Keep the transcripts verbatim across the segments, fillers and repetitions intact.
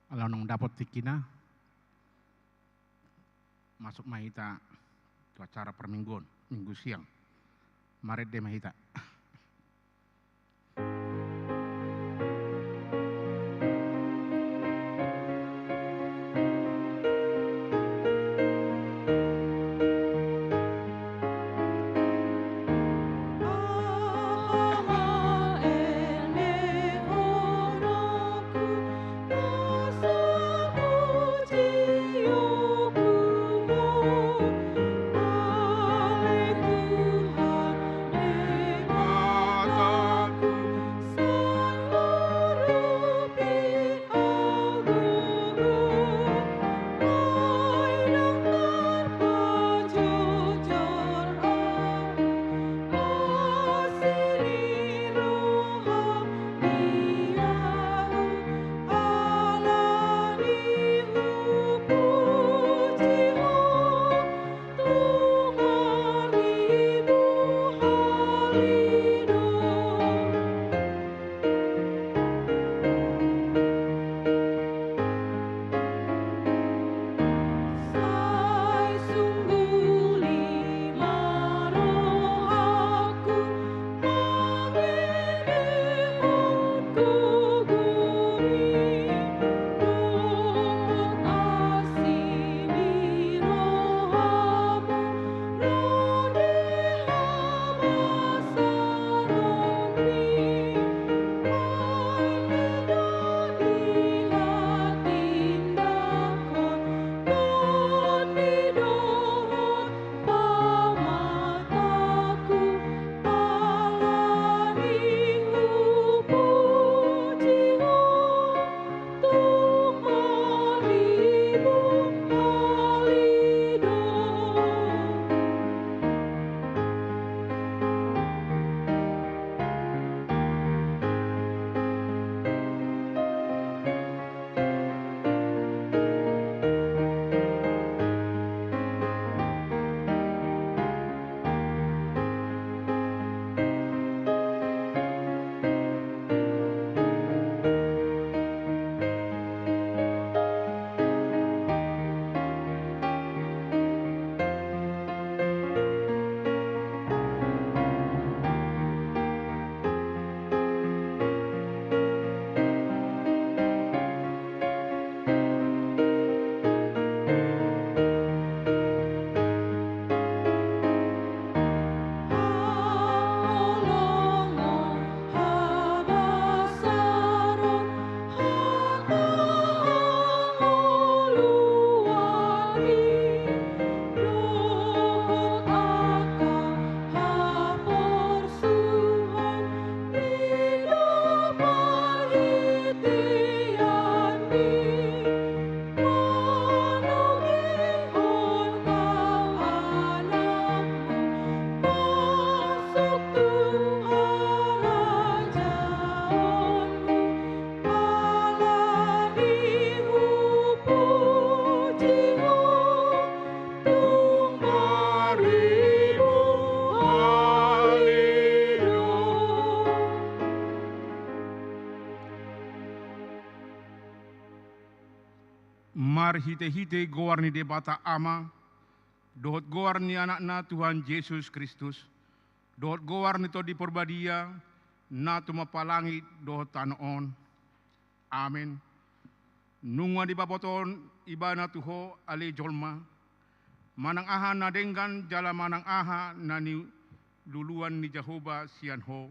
Ala naung dapot tingkina, masuk ma hita tu acara parmingguon, minggu siang. Marende ma hita. Marhitehite goar ni Debata Ama, dohot goar ni Anakna Tuhan Jesus Kristus, dohot goar ni Tondi Porbadia, na tumompa langit dohot tano on. Amen. Nunga dipabotohon Ibana tu ho ale jolma, manang aha na denggan jala manang aha na niluluan ni Jahowa sian ho.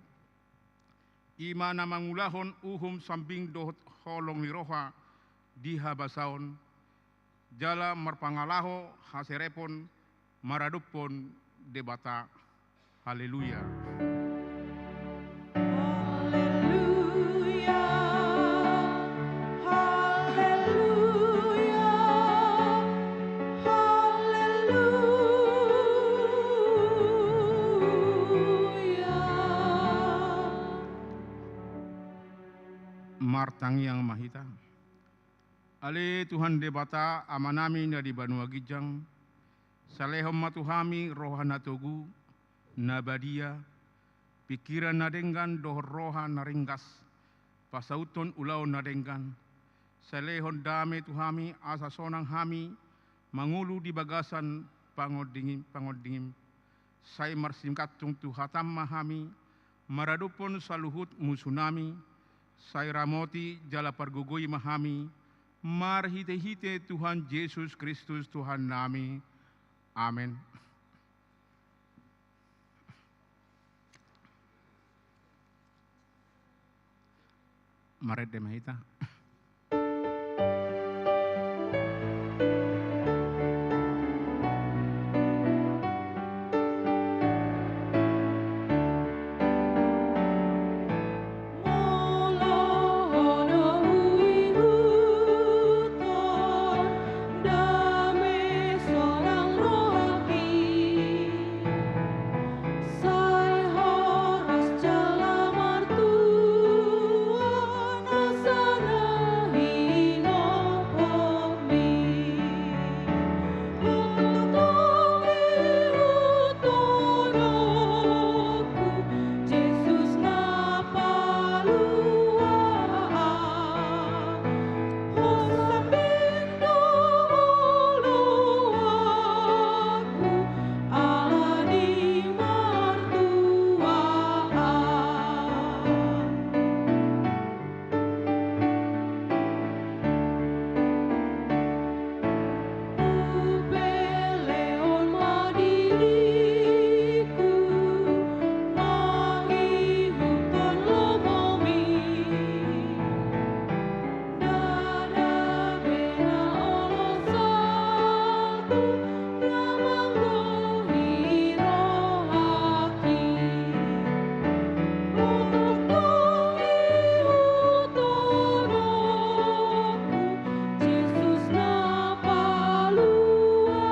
I ma na mangulahon uhum sambing dohot holong ni roha di habasaon, jala marpangalaho haserepon maradophon Debata. Haleluya. Haleluya, haleluya, haleluya. Martangiang ma hita. Ale Tuhan Debata, Amanami na di banua ginjang, salehon ma tu hami roha na togu, na badia, pingkiran na denggan dohot roha na ringgas, pasauthon ulaon na denggan. Salehon dame tu hami asa sonang hami mangolu di bagasan pangondingim, pangondingim. Sai marsigantung tu hatam ma hami maradophon saluhut musunami. Sai ramoti jala pargogoi ma hami marhitehite Tuhan Jesus Kristus Tuhannami. Amen. Marende ma hita. Molo huihuthon dame sonang rohangki, sai horas jala martua na sanahinomponmi. Tongtong ihuthononku Jesus na palua. Ho sambing do oloanku, ala ni martua. Hupelehon ma diriku mangihuthon lomomi. Ndada be na olo salpu na manggohi rohangki. Tongtong ihuthononku Jesus na palua.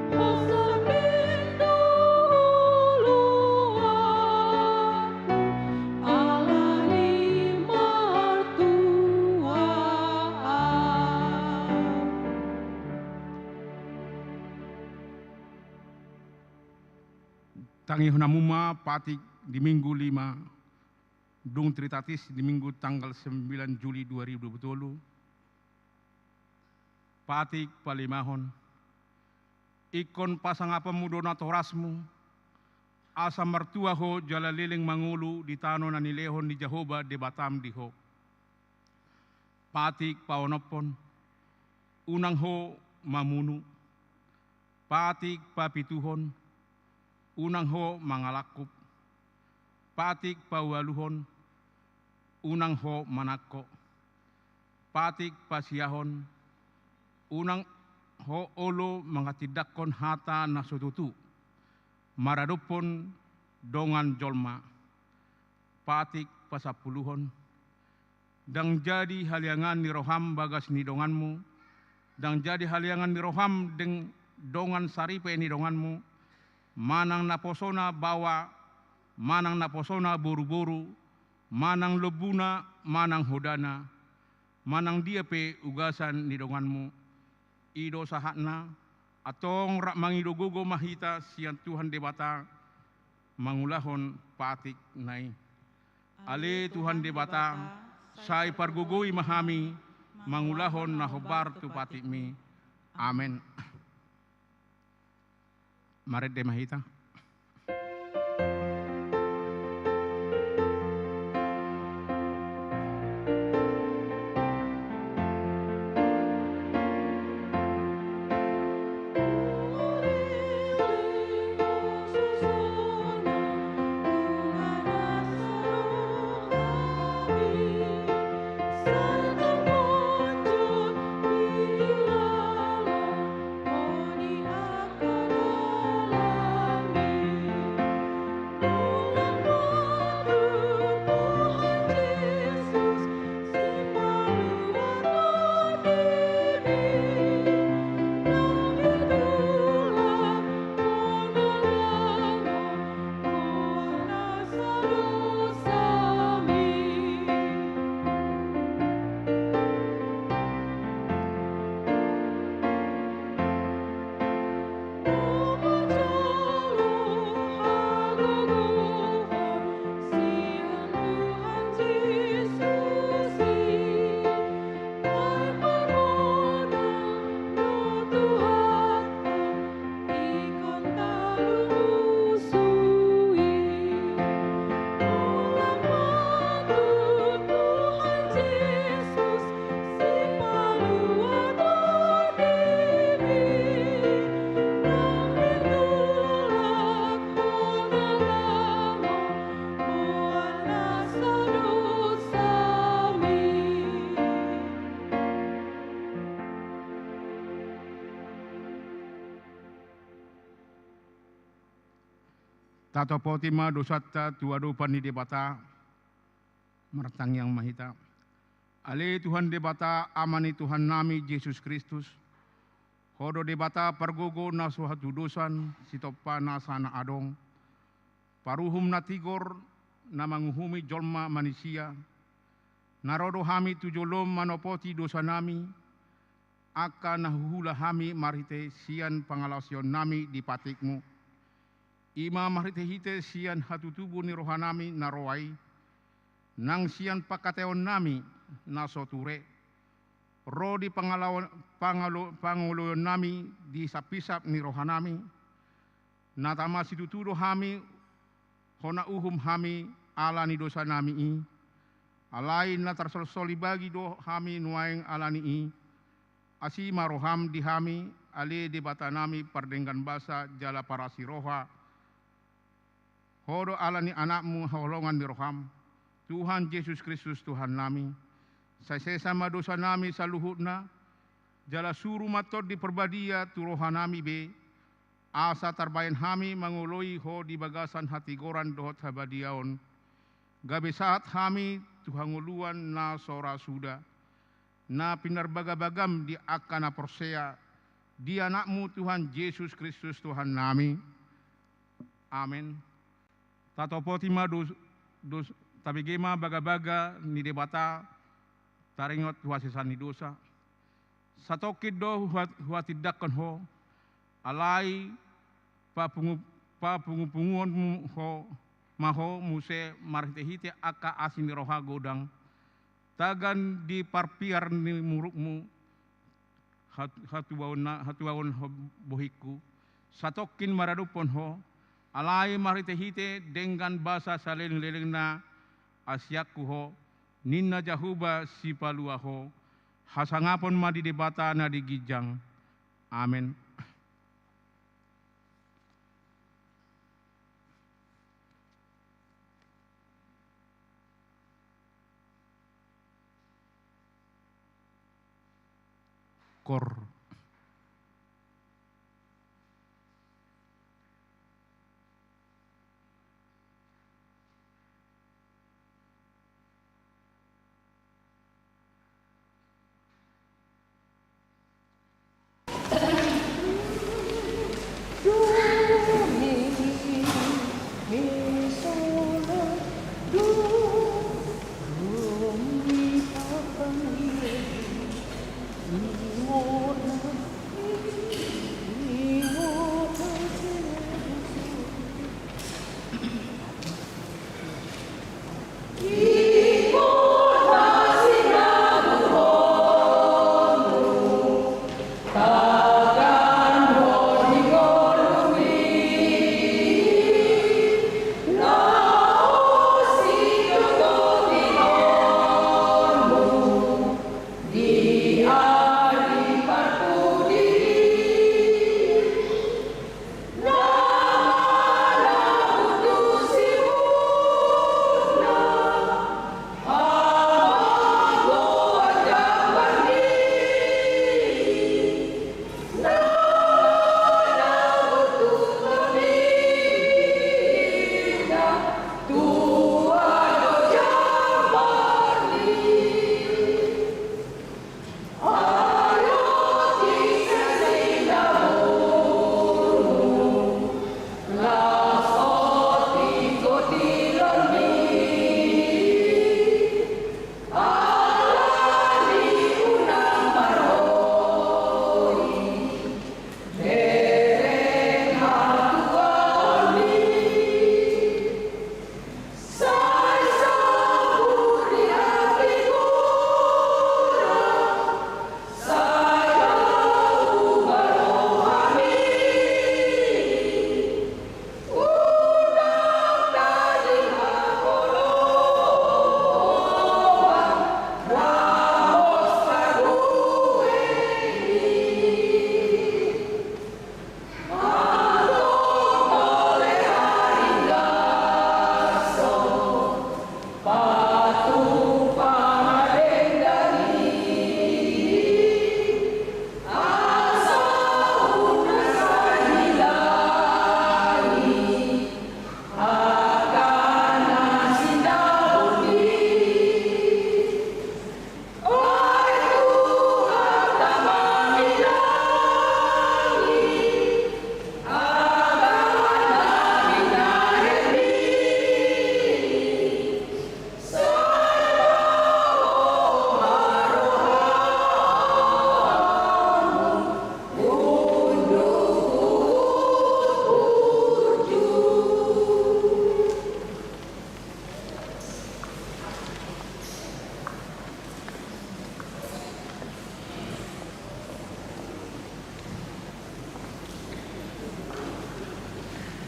Ho sambing do oloanku, ala ni martua. Tangihon hamu ma patik di Minggu lima, dung Trinitatis di Minggu tanggal sembilan Juli dua ribu dua puluh tolu. Patik palimahon. Ingkon pasangaponmu do natorasmu, asa martua ho jala leleng mangolu di tano na nilehon ni Jahowa Debatam di ho. Patik paonomhon. Unang ho mamunu. Patik papituhon. Unang ho mangalangkup. Patik paualuhon. Unang ho manangko. Patik pasiahon. Unang ho olo mangatindangkon hata na so tutu maradophon dongan jolma. Patik pasampuluhon. Ndang jadi haleangan ni roham bagas ni donganmu, ndang jadi haleangan ni roham deng dongan saripe ni donganmu, manang naposona baoa, manang naposona boruboru, manang lombuna, manang hodana, manang dia pe ugasan ni donganmu. I do sahatna. Antong rap mangido gogo ma hita sian Tuhan Debata mangulahon patikna i. Ale Tuhan Debata, sai pargogoi ma hami mangulahon na hombar tu patikmi. Amen. Marende ma hita. Tatopoti ma dosanta tu adopan ni Debata. Martangiang ma hita. Ale Tuhan Debata, Ama ni Tuhannami Jesus Kristus, Ho do Debata pargogo na so hatudosan, sitompa nasa na adong, paruhum na tigor, na manguhumi jolma manisia. Na ro do hami tu jolom manopoti dosanami, angka na huhula hami marhite sian pangalaosionnami di patikmu. I ma marhitehite sian hatutubu ni rohanami na roa i, nang sian pangkataionami na so ture, ro di pangalaon-, pangalo-, pangoloionnami di hisaphisap ni rohanami, na tama situtu do hami, hona uhum hami ala ni dosanami i, alai na tarsolsoli bagi do hami nuaeng ala ni i, asi ma roham di hami, ale Debatanami pardenggan basa jala parasi roha, Ho do ala ni Anakmu haholongan ni roham, Tuhan Jesus Kristus Tuhannami. Sai sesa ma dosanami saluhutna, jala suru ma Tondi Parbadia tu rohanami be, asa tarbahen hami mangoloi Ho di bagasan hatigoran dohot habadiaon, gabe sahat hami tu hangoluan na so ra suda, na pinarbagabagam di angka na porsea di Anakmu Tuhan Jesus Kristus Tuhannami. Amen. Tatopoti ma dos-, dos-, tabege ma bagabaga ni Debata, taringot tu hasesaan ni dosa. Satongkin do huhat-, huhatindangkon ho, alai papungu-, papungupunguonmu ho, ma ho muse marhitehite angka asi ni roha godang, tagan di parpiar ni murukmu, hat-, hatuaonna-, hatuaon ho bohingku, satongkin maradophon ho, alai marhitehite denggan basa saleleng-lelengna asianku ho, ninna Jahowa Sipalua ho, hasangapon ma di Debata na di ginjang. Amen. Kor.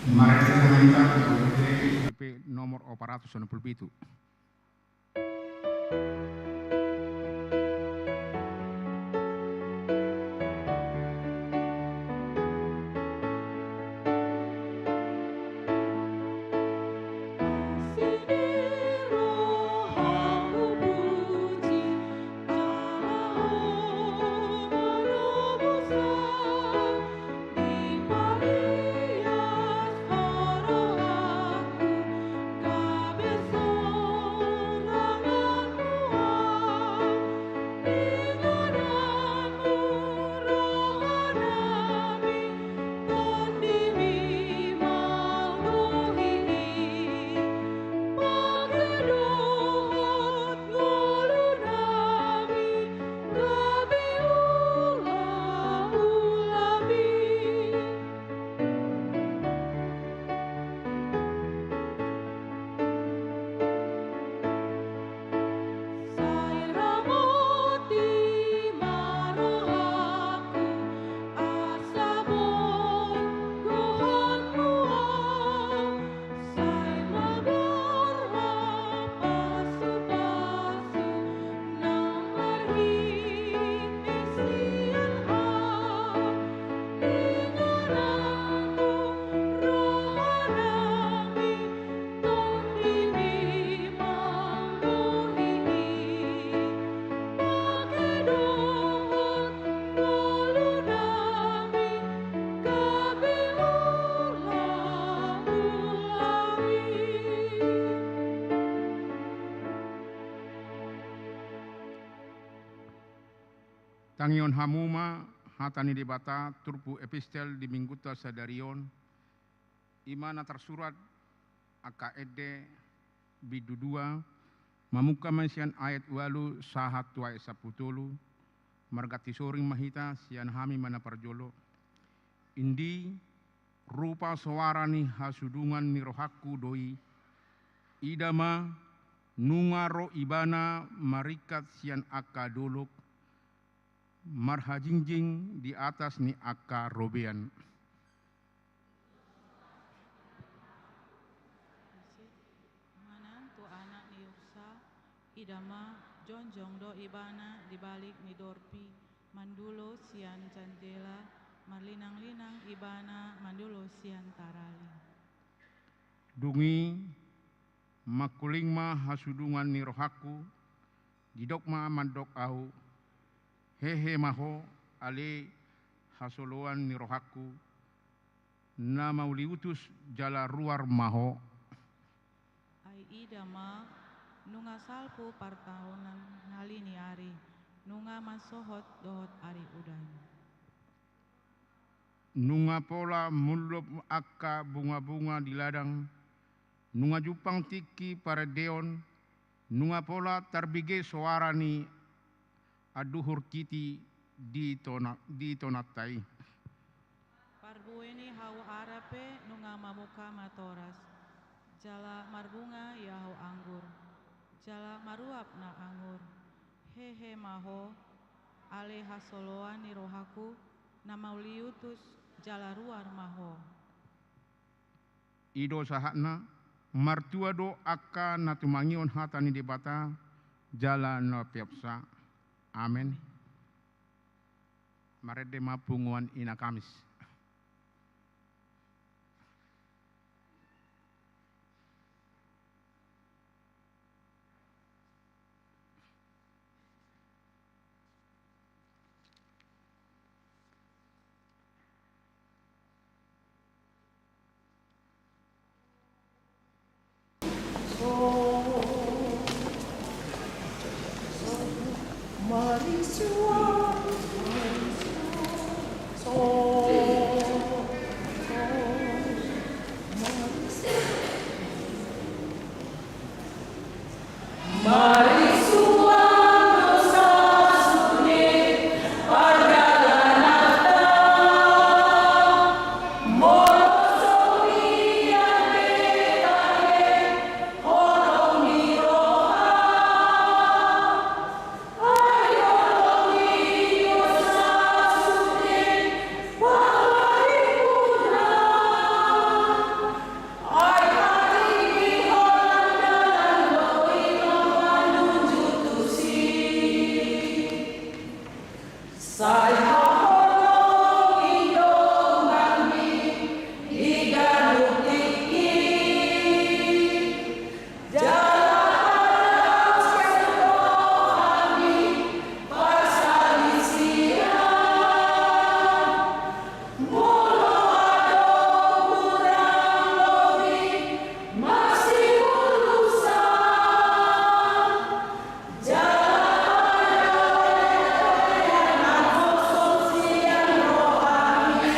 Mari kita minta untuk P P nomor empat ratus enam puluh pitu. Tangihon hamu ma hata ni Debata turpuk epistel di Minggunta sadari on. I ma na tarsurat angka ende bindu dua, mamungka ma sian ayat ualu sahat tu ayat sampulu tolu. Marganti soring ma hita, sian hami ma na parjolo. Indi, rupa soara ni hasudungan ni rohangku do i. Ida ma, nunga ro Ibana maringkat sian angka dolok, marhajingjing di atas ni angka robean. Manang tu anak ni ursa, ida ma, jongjong do Ibana di balik ni dorpi, mandulo sian jandela, marlinanglinang Ibana mandulo sian tarali. Dung i, mangkuling ma hasudungan ni rohangku, didok ma mandok ahu, hehe ma ho, ale hasoloan ni rohangku, na mauliutus jala ruar ma ho. Ai ida ma, nunga salpu partaonan nali ni ari, nunga mansohot dohot ari udan. Nunga pola mullop angka bungabunga di ladang, nunga jumpang tingki parendeon, nunga pola tarbege soara ni anduhur titi di tona-, di tonanta i. Parbue ni hau ara pe nunga mamungka matoras, jala marbunga ia hau anggur, jala maruap na anggur. Hehe ma ho, ale hasoloan ni rohangku, na mauliutus jala ruar ma ho. I do sahatna, martua do angka na tumangihon hata ni Debata, jala na peopsa. Amen. Marende ma punguan Ina Kamis. Sai ma holong ni donganmi di ganup tingki, jala padaoshon rohami parsalisian. Molo adong hurang lobi masiurusan, jala padaoshon sian rohami.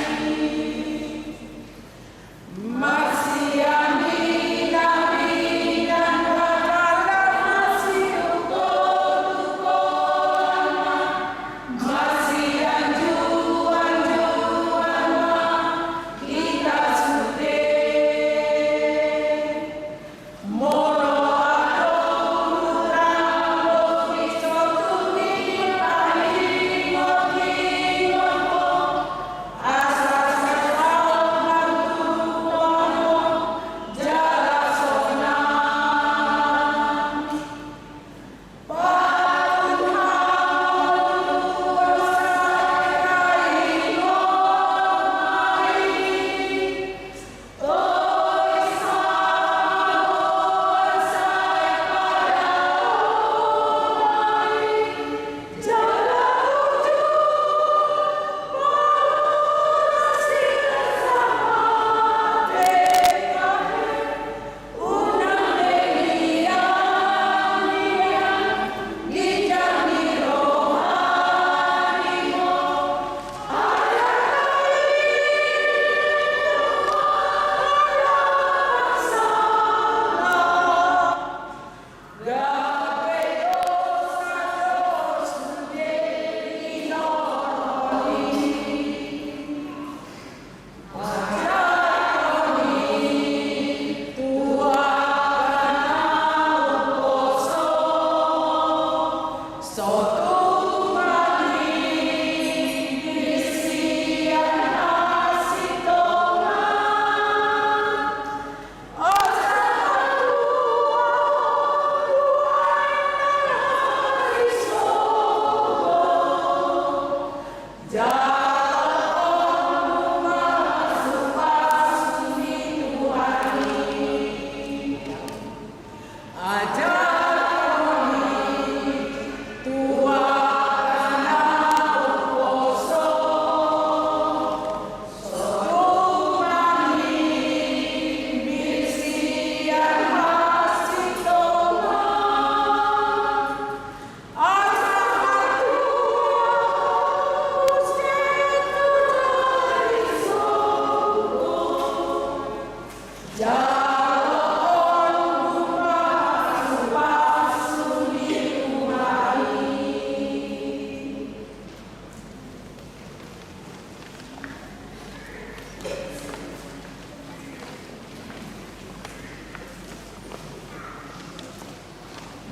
Marsiaminaminan ma jala masiutodutolan ma, marsianjuanjuan ma hita sude. Molo adong hurang lobi, so tumimpa ingotingot ho, asa sai saut ma tu Ho jala sonang.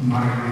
Mari.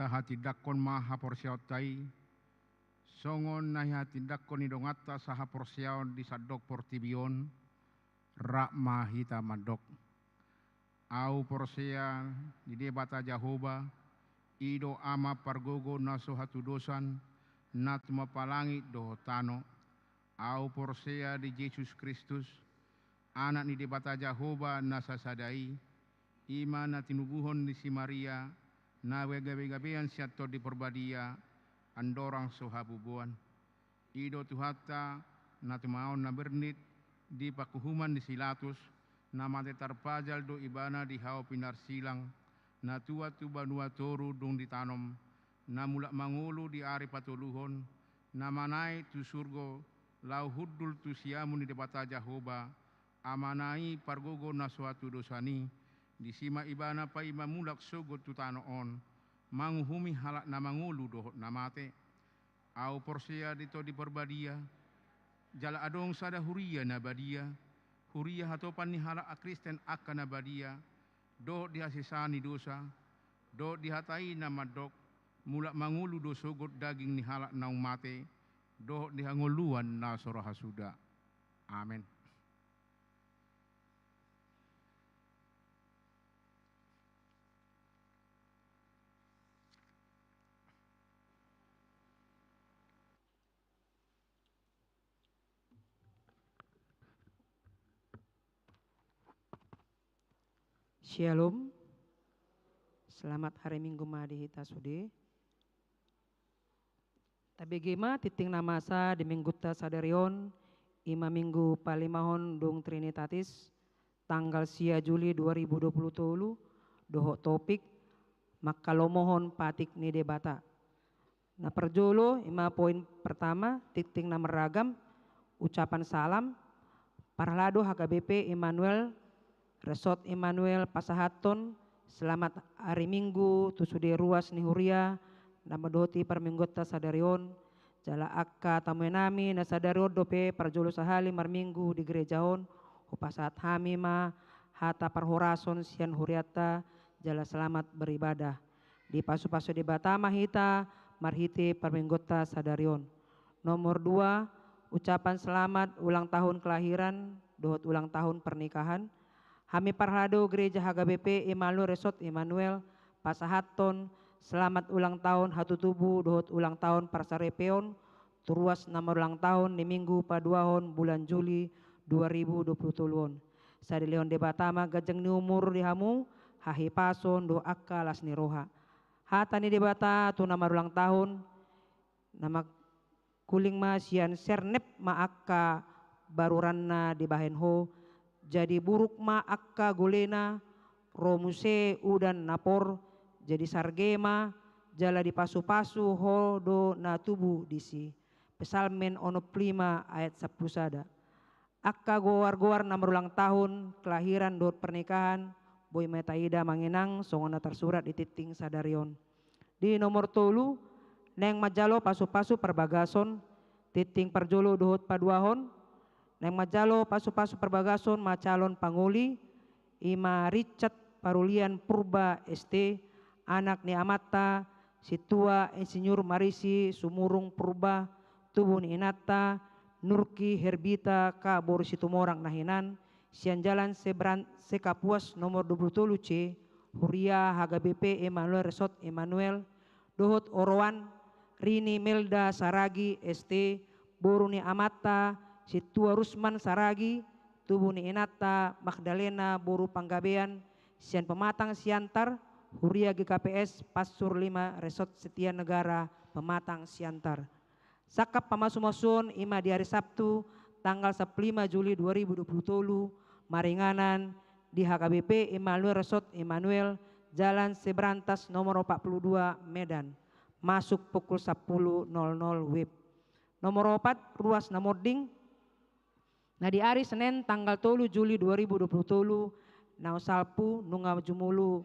Hatindangkon ma haporseaonta i, songon na hatindangkon ni donganta sahaporseaon di sandok portibi on, rap ma hita mandok. Ahu porsea di Debata Jahowa, i do Ama pargogo na so hatudosan, na tumompa langit dohot tano. Ahu porsea di Jesus Kristus, Anak ni Debata Jahowa na sasada i, i ma na tinubuhon ni si Maria, na gabegabean sian Tondi Porbadia, andorang so habubuan. I do Tuhanta, na tumaon na bernit di panguhuman ni si Pilatus, na mate tarpajal do Ibana di hau pinarsilang, na tuat tu banua toru dung ditanom, na mulak mangolu di ari patoluhon, na manaek tu surgo, laho hundul tu siamun ni Debata Jahowa, Amana i pargogo na so hatudosan i, disi ma Ibana paima mulak sogot tu tano on, manguhumi halak na mangolu dohot na mate. Ahu porsea di Tondi Porbadia, jala adong sada huria na badia, huria hatopan ni halak Kristen angka na badia, dohot di hasesaan ni dosa, dohot di hata i na mandok, mulak mangolu do sogot daging ni halak naung mate, dohot di hangoluan na so ra hasuda. Amen. Syalom. Selamat hari Minggu ma di hita sude. Tabege ma tingting na masa di Minggunta sadari on, i ma Minggu palimahon dung Trinitatis, tanggal sia Juli dua ribu dua puluh tolu, dohot topik, mangkalomohon patik ni Debata. Na parjolo, i ma poin pertama, tingting na marragam, ucapan salam, parhalado H K B P Immanuel, Resort Immanuel pasahathon selamat ari Minggu tu sude ruas ni huria na mandohoti parmingguonta sadari on, jala angka tamu nami na sadari on dope parjolo sahali marminggu di gereja on, hupasahat hami ma hata parhorason sian hurianta jala selamat beribadah. Dipasupasu Debata ma hita marhite parmingguonta sadari on. Nomor dua, ucapan selamat ulang tahun kelahiran dohot ulang tahun pernikahan. Hami parhalado Gereja H K B P Immanuel Resort Immanuel pasahathon selamat ulang tahun hatutubu dohot ulang tahun parsaripeon tu ruas na marulang tahun ni Minggu paduahon bulan Juli dua ribu dua puluh tolu on. Sai dilehon Debata ma ganjang ni umur di hamu, hahipason dohot angka las ni roha. Hata ni Debata tu na marulang tahun, na mangkuling ma sian sernep ma angka baruranna dibahen ho, jadi buruk ma angka golena, ro muse udan na por, jadi sarge ma, jala dipasupasu ho do na tubu disi. Psalmen onom pulu lima ayat sampulu sada. Angka goar-goar na marulang tahun, kelahiran dohot pernikahan, boi ma taida amang inang songon na tarsurat di tingting sadari on. Di nomor tolu, naeng manjalo pasupasu parbagason, tingting parjolo dohot paduahon, naeng manjalo pasupasu parbagason ma calon pangoli, i ma Richard Parulian Purba S T, anak ni amanta, Sintua Insinyur Marisi Sumurung Purba, tubu ni inanta, Nurki Herbita ka boru Situmorang na hinan, sian Jalan Sebran-, Sekapuas nomor dua pulu tolu C, Huria H K B P Immanuel Resort Immanuel, dohot oroan, Rini Melda Saragi S T, boru ni amanta, Sintua Rusman Saragi, tubu ni inanta, Magdalena boru Panggabean, sian Pematang Siantar, Huria G K P S Pasur lima Resort Setia Negara, Pematang Siantar. Sangkap pamasumasuon i ma di ari Sabtu, tanggal sampulu lima Juli dua ribu dua puluh tolu, maringanan di H K B P Immanuel Resort Immanuel, Jalan Sebrantas nomor opat puluh dua, Medan. Masuk pukul sampulu nol nol W I B. Nomor opat, ruas na monding. Na di ari Senen tanggal tolu Juli dua ribu dua puluh tolu, na salpu nunga jumolo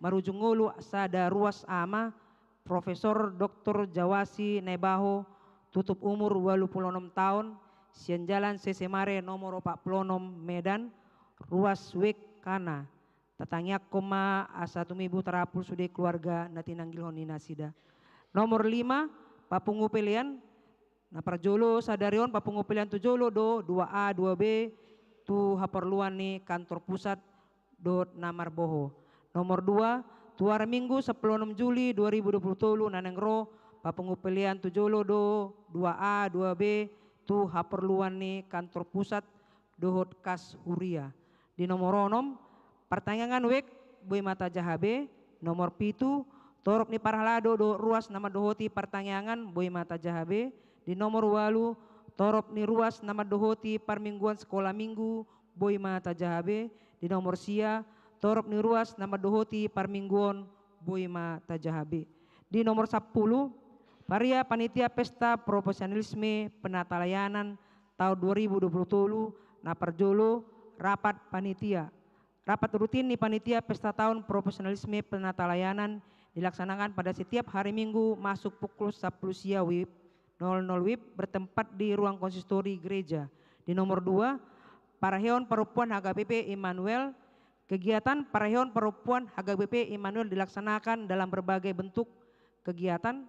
marujung ngolu sada ruas ama, Profesor Doktor Jawasi Naibaho, tutup umur ualu pulu onom taon, sian Jalan Sesemare nomor opat pulu onom, Medan, ruas wek kana. Tatangiangkon ma asa tumibu tarapul sude keluarga na tinanggilhon ni nasida. Nomor lima, papungu pelean. Na parjolo sadari on papungu pelean tu jolo do dua A dua B tu haporluan ni kantor pusat dohot na marboho. Nomor dua, tu ari Minggu sampulu onom Juli dua ribu dua pulu tolu na naeng ro, papungu pelean tu jolo do dua A dua B tu haporluan ni kantor pusat dohot kas huria. Di nomor onom, partangiangan wijk boi ma tajaha be. Nomor pitu, torop ni parhalado dohot ruas na mandohoti partangiangan boi ma tajaha be. Di nomor ualu, torop ni ruas na mandohoti parmingguan sekolah minggu boi ma tajaha be. Di nomor sia, torop ni ruas na mandohoti parmingguan boi ma tajaha be. Di nomor sampulu, paria panitia pesta profesionalisme penatalayanan taon dua ribu dua pulu tolu, na parjolo, rapat panitia. Rapat rutin ni panitia pesta taon profesionalisme penatalayanan dilaksanakan pada setiap hari Minggu masuk pukul sampulu sia wib, nol nol wib, bertempat di ruang konsistori gereja. Di nomor dua, parheon parompuan H K B P Immanuel. Kegiatan parheon parompuan H K B P Immanuel dilaksanakan dalam berbagai bentuk kegiatan,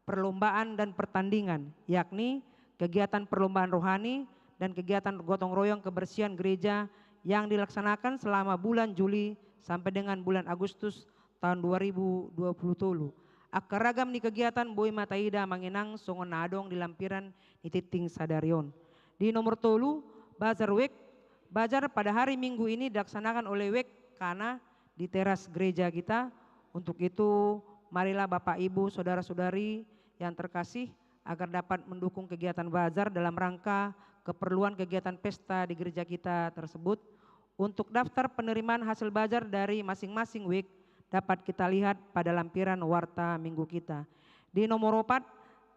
perlombaan dan pertandingan, yakni kegiatan perlombaan rohani dan kegiatan gotong royong kebersihan gereja yang dilaksanakan selama bulan Juli sampai dengan bulan Agustus taon dua ribu dua pulu tolu. Angka ragam ni kegiatan boi ma taida amang inang songon na adong di lampiran ni tingting sadari on. Di nomor tolu, bazar wijk. Bazar pada hari Minggu ini dilaksanakan oleh wijk Kana di teras gereja kita. Untuk itu, marilah Bapak, Ibu, saudara-saudari yang terkasih, agar dapat mendukung kegiatan bazar dalam rangka keperluan kegiatan pesta di gereja kita tersebut. Untuk daftar penerimaan hasil bazar dari masing-masing wijk dapat kita lihat pada lampiran warta Minggu kita. Di nomor opat,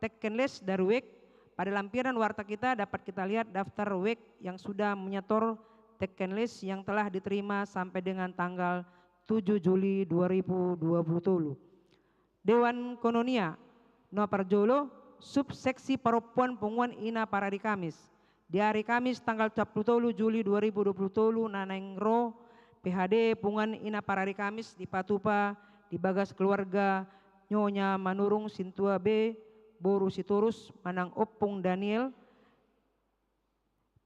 teken les dari wijk. Pada lampiran warta kita dapat kita lihat daftar wijk yang sudah menyetor teken les yang telah diterima sampai dengan tanggal tujuh Juli dua ribu dua puluh tolu. Dewan Koinonia, na parjolo, subseksi parompuan Punguan Ina Parari Kamis. Di ari Kamis tanggal sampulu tolu Juli dua ribu dua puluh tolu na naeng ro, P H D Punguan Ina Parari Kamis dipatupa di bagas keluarga Nyonya Manurung Sintua B, boru Sitorus, manang Ompung Daniel,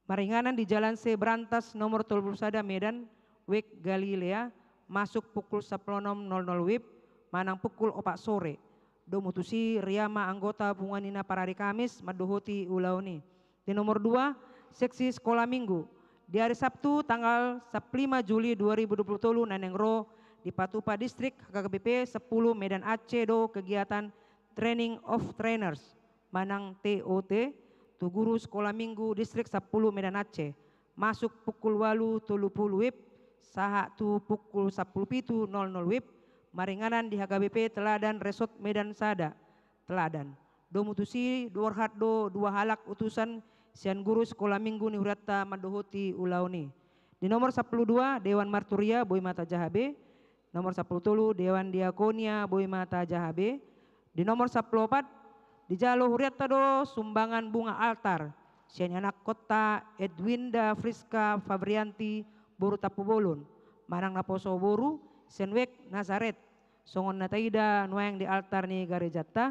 maringanan di Jalan Se Berantas nomor tolu pulu sada Medan, wijk Galilea, masuk pukul sampulu onom nol nol wib, manang pukul opat sore. Domu tusi, ria ma anggota Punguan Ina Parari Kamis mandohoti ulaon i. Di nomor dua, seksi sekolah minggu. Di hari Sabtu tanggal sampulu lima Juli dua ribu dua puluh tolu na naeng ro, dipatupa distrik H K B P sampulu Medan Aceh do kegiatan Training of Trainers manang T O T, tu guru sekolah minggu distrik sampulu Medan Aceh, masuk pukul ualu tolu pulu wib, sahat tu pukul sampulu pitu nol nol wib, maringanan di H K B P Teladan Resort Medan Sada, Teladan. Domu tusi, borhat do dua halak utusan sian guru sekolah minggu ni hurianta mandohoti ulaon i. Di nomor sampulu dua, Dewan Marturia, boi ma tajaha be. Nomor sampulu tolu, Dewan Diakonia, boi ma tajaha be. Di nomor sampulu opat, dijalo hurianta do sumbangan bunga altar sian ianakkonta Edwinda Friska Fabrianti boru Tampubolon, manang naposo boru, sian wijk Nazaret, songon na taida nuaeng di altar ni garejanta.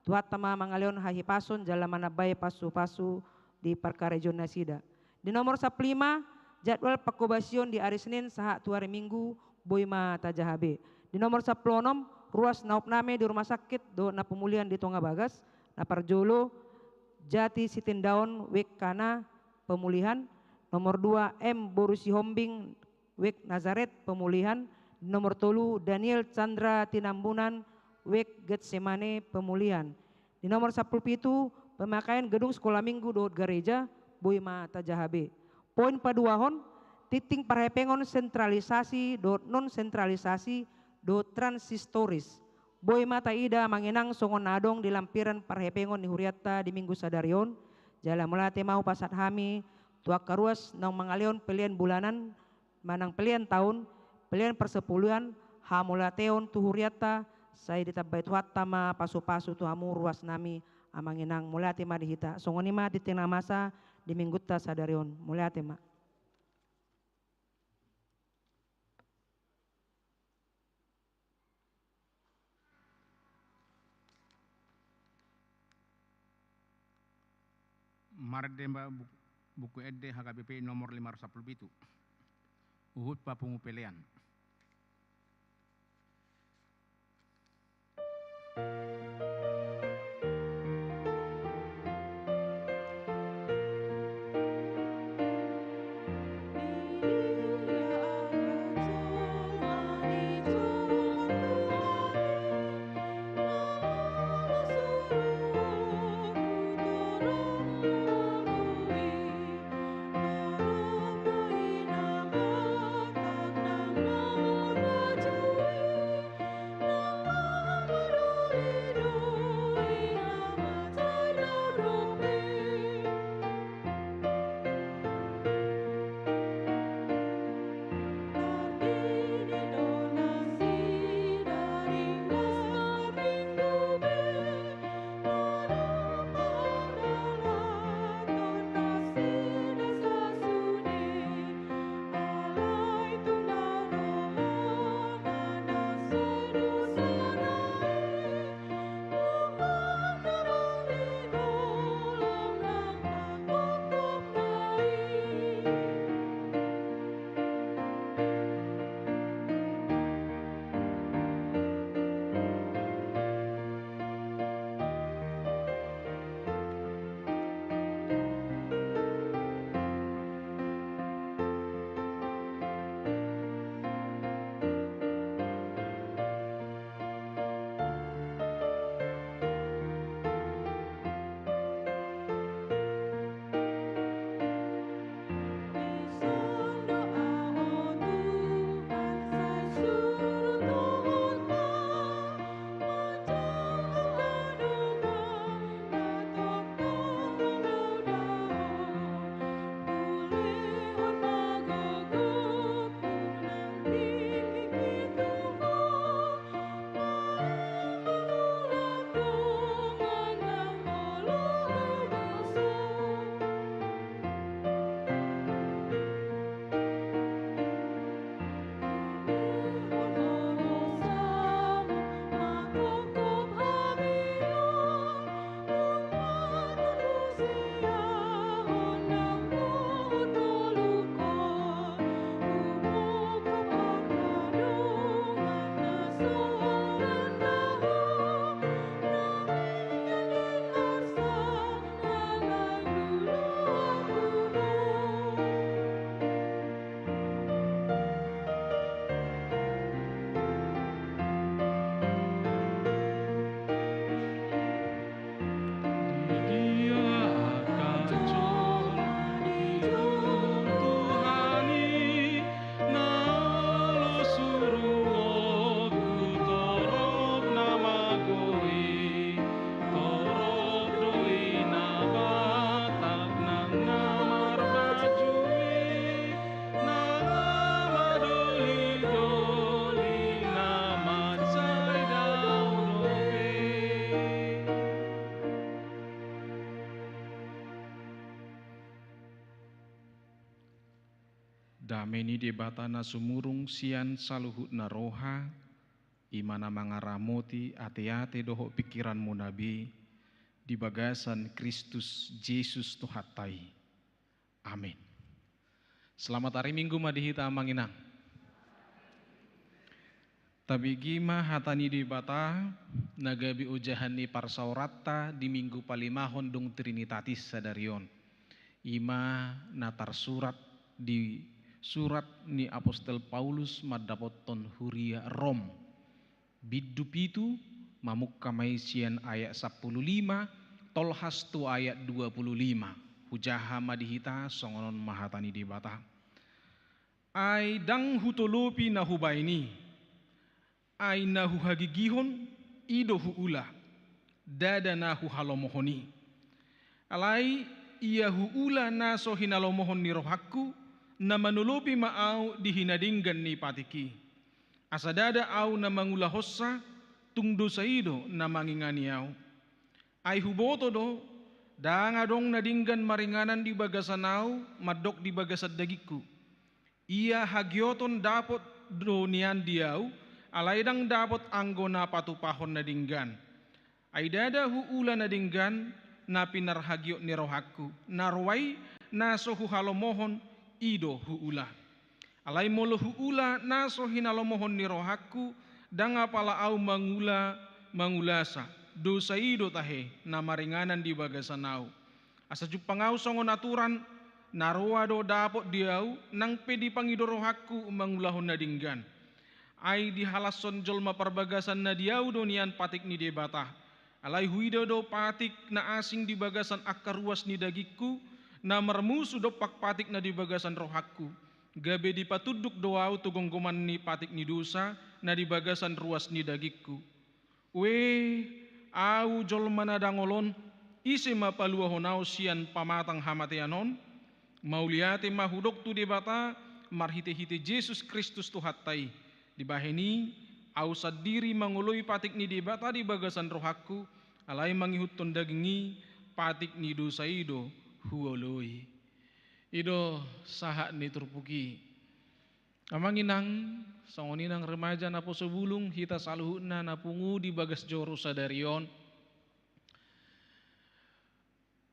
Tuhanta ma mangalehon hahipason jala manambai pasupasu di parkarejoan nasida. Di nomor sampulu lima, jadwal pangkobasion di ari Senin sahat tu ari Minggu, boi ma tajaha be. Di nomor sampulu onom, ruas na opname di rumah sakit dohot na pemulihan di tonga bagas. Na parjolo, Jati Sitindaon, wijk Kana, pemulihan. Nomor dua, M boru Sihombing, wijk Nazaret, pemulihan. Nomor tolu, Daniel Chandra Tinambunan, wijk Getsemane, pemulihan. Di nomor sampulu pitu, pemakaian gedung sekolah minggu dohot gareja, boi ma tajaha be. Poin paduahon, tingting parhepengon sentralisasi dohot non sentralisasi dohot transitoris. Boi ma taida amang inang songon na adong di lampiran parhepengon ni hurianta di Minggu sadari on. Jala mauliate ma hupasahat hami tu angka ruas naung mangalehon pelean bulanan, manang pelean taon, pelean parsapuluan, hamauliateon tu hurianta, sai ditambai Tuhanta ma pasupasu tu hamu ruas nami, amang inang, mauliate ma di hita. Songon i ma tingting na masa di Minggunta sadari on. Mauliate ma. Marende ma bu-, Buku Ende H K B P nomor lima ratus sampulu pitu. Huhut papungu pelean. Dame ni Debata na sumurung sian saluhutna roha, i ma na mangaramoti ateate dohot pingkiranmuna be di bagasan Kristus Jesus Tuhanta i. Amin. Selamat hari Minggu ma di hita, Amang Inang. Tabege ma hata ni Debata na gabe ojahan ni parsaoranta di Minggu palimahon dung Trinitatis sadari on. I ma na tarsurat di surat ni apostel Paulus mandapothon huria Rom. Bindu pitu, mamungka ma i sian ayat sampulu lima, tolhas tu ayat dua pulu lima. Hujaha ma di hita, songon on ma hata ni Debata. Ai ndang hutolopi na hubaen i, ai na huhagigihon, i do huula, ndada na huhalomohon i. Alai ia huula na so hinalomohon ni rohangku, na manolopi ma ahu di hinadenggan ni patik i. Asa ndada ahu na mangulahonsa, tung dosa i do na mangingani ahu. Ai huboto do, ndang adong na denggan maringanan di bagasan ahu, mandok di bagasan dagingku. Ia hagioton dapot do nian di ahu, alai ndang dapot anggo na patupahon na denggan. Ai ndada huula na denggan, na pinarhagiot ni rohangku. Na roa i na so huhalomohon, i do huula. Alai molo huula na so hinalomohon ni rohangku, ndang apala ahu mangula, mangulasa. Dosa i do tahe na maringanan di bagasan ahu. Asa jumpang ahu songon aturan, na roa do dapot di ahu, nang pe dipangido rohangku mangulahon na denggan. Ai dihalashon jolma parbagasan na di ahu do nian patik ni Debata. Alai huida do patik na asing di bagasan angka ruas ni dagingku, na marmusu dompak patik na di bagasan rohangku. Gabe dipatunduk do ahu tu gomgoman ni patik ni dosa na di bagasan ruas ni dagingku. Ue, ahu jolma na dangol on, ise ma paluahon ahu sian pamatang hamatean on? Mauliate ma hudok tu Debata marhitehite Jesus Kristus Tuhanta i. Dibahen i, ahu sandiri mangoloi patik ni Debata di bagasan rohangku, alai mangihuthon daging i, patik ni dosa i do huoloi. I do sahat ni turpuk i. Amang inang, songon i nang remaja naposo bulung, hita saluhutna na pungu di bagas joro sadari on.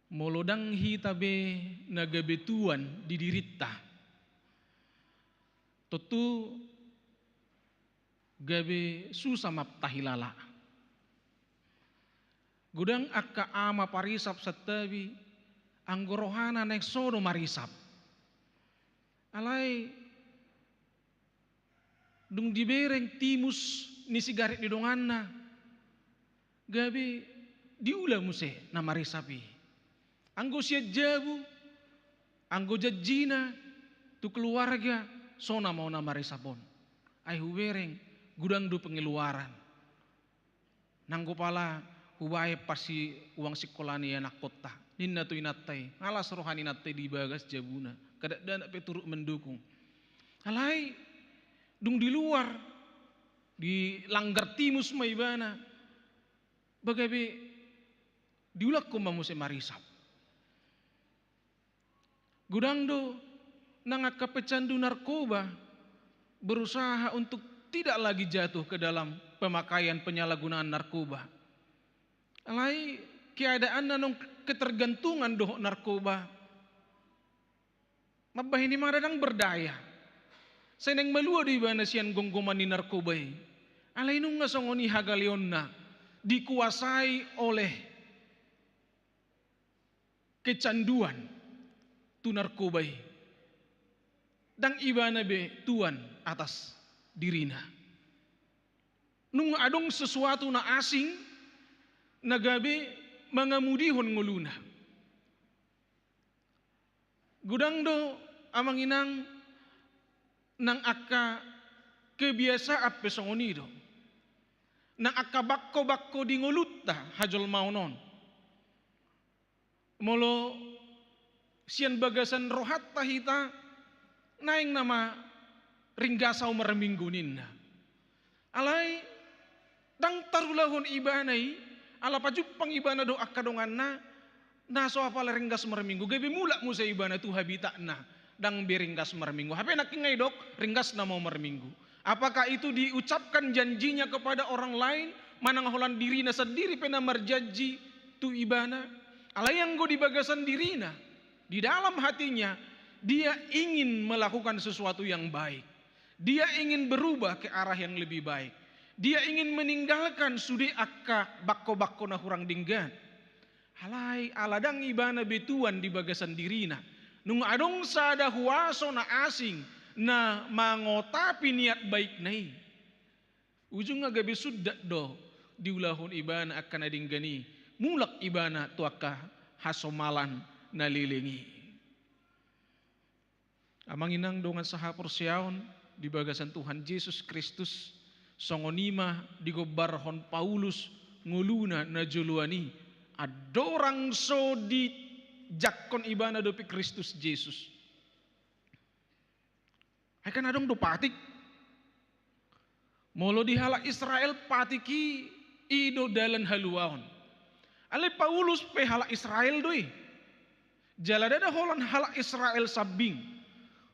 Molo ndang hita be na gabe tuan di dirinta, tontu gabe susa ma tahilala. Godang angka ama parisap santabi, anggo rohana naeng so do marisap. Alai dung dibereng timus ni sigaret ni donganna, gabe diula muse na marisap i. Anggo sian jabu, anggo janjina tu keluarga, so nama na marisap on. Ai hubereng, godang do pengeluaran. Nanggo pala hubaen pasti uang sikola ni anakkonta, ninna tu inanta i, malas roha ni inanta i di bagas jabuna, kadang dakdanak pe turut mendukung. Alai dung di luar, dilanggar timus ma ibana, ba gabe diulakkon ma muse marisap. Godang do nang angka pecandu narkoba berusaha untuk tidak lagi jatuh ke dalam pemakaian penyalahgunaan narkoba. Alai keadaanna naung ketergantungan dohot narkoba, mambahen ibana ndang berdaya. Sai naeng malua do ibana sian gomgoman ni narkoba i. Alai nunga songon i hagaleonna, dikuasai oleh kecanduan tu narkoba i. Ndang ibana be tuan atas dirina. Nunga adong sesuatu na asing na gabe mangamudihon ngoluna. Godang do amang inang nang angka kebiasaan pe songon i do. Nang angka bangko-bangko di ngolunta hajolmaon on. Molo sian bagasan rohanta hita, naeng nama ringgas ahu marminggu ninna. Alai ndang tarulahon ibana i, ala pajumpang ibana dohot angka donganna, na so apala ringgas marminggu, gabe mulak muse ibana tu habitatna, ndang be ringgas marminggu. Hape nangkin nga didok, ringgas nama ahu marminggu. Apakah itu diucapkan janjinya kepada orang lain, manang holan dirina sandiri pe na marjanji tu ibana? Alai anggo di bagasan dirina, di dalam hatinya, dia ingin melakukan sesuatu yang baik. Dia ingin berubah ke arah yang lebih baik. Dia ingin meninggalkan sude angka bangko-bangko na hurang denggan. Alai ala ndang ibana be tuan di bagasan dirina, nunga adong sada huaso na asing na mangotapi niat baikna i. Ujungna gabe sundat do diulahon ibana angka na denggan i, mulak ibana tu angka hasomalan na leleng i. Amang inang dongan sahaporseaon di bagasan Tuhan Jesus Kristus, songon i ma digombarhon Paulus ngoluna na joloan i, andorang so dijangkon ibana dope Kristus Jesus. Ai kan adong do patik. Molo di halak Israel patik i, i do dalan haluaon. Alai Paulus pe halak Israel do i. Jala ndada holan halak Israel sambing.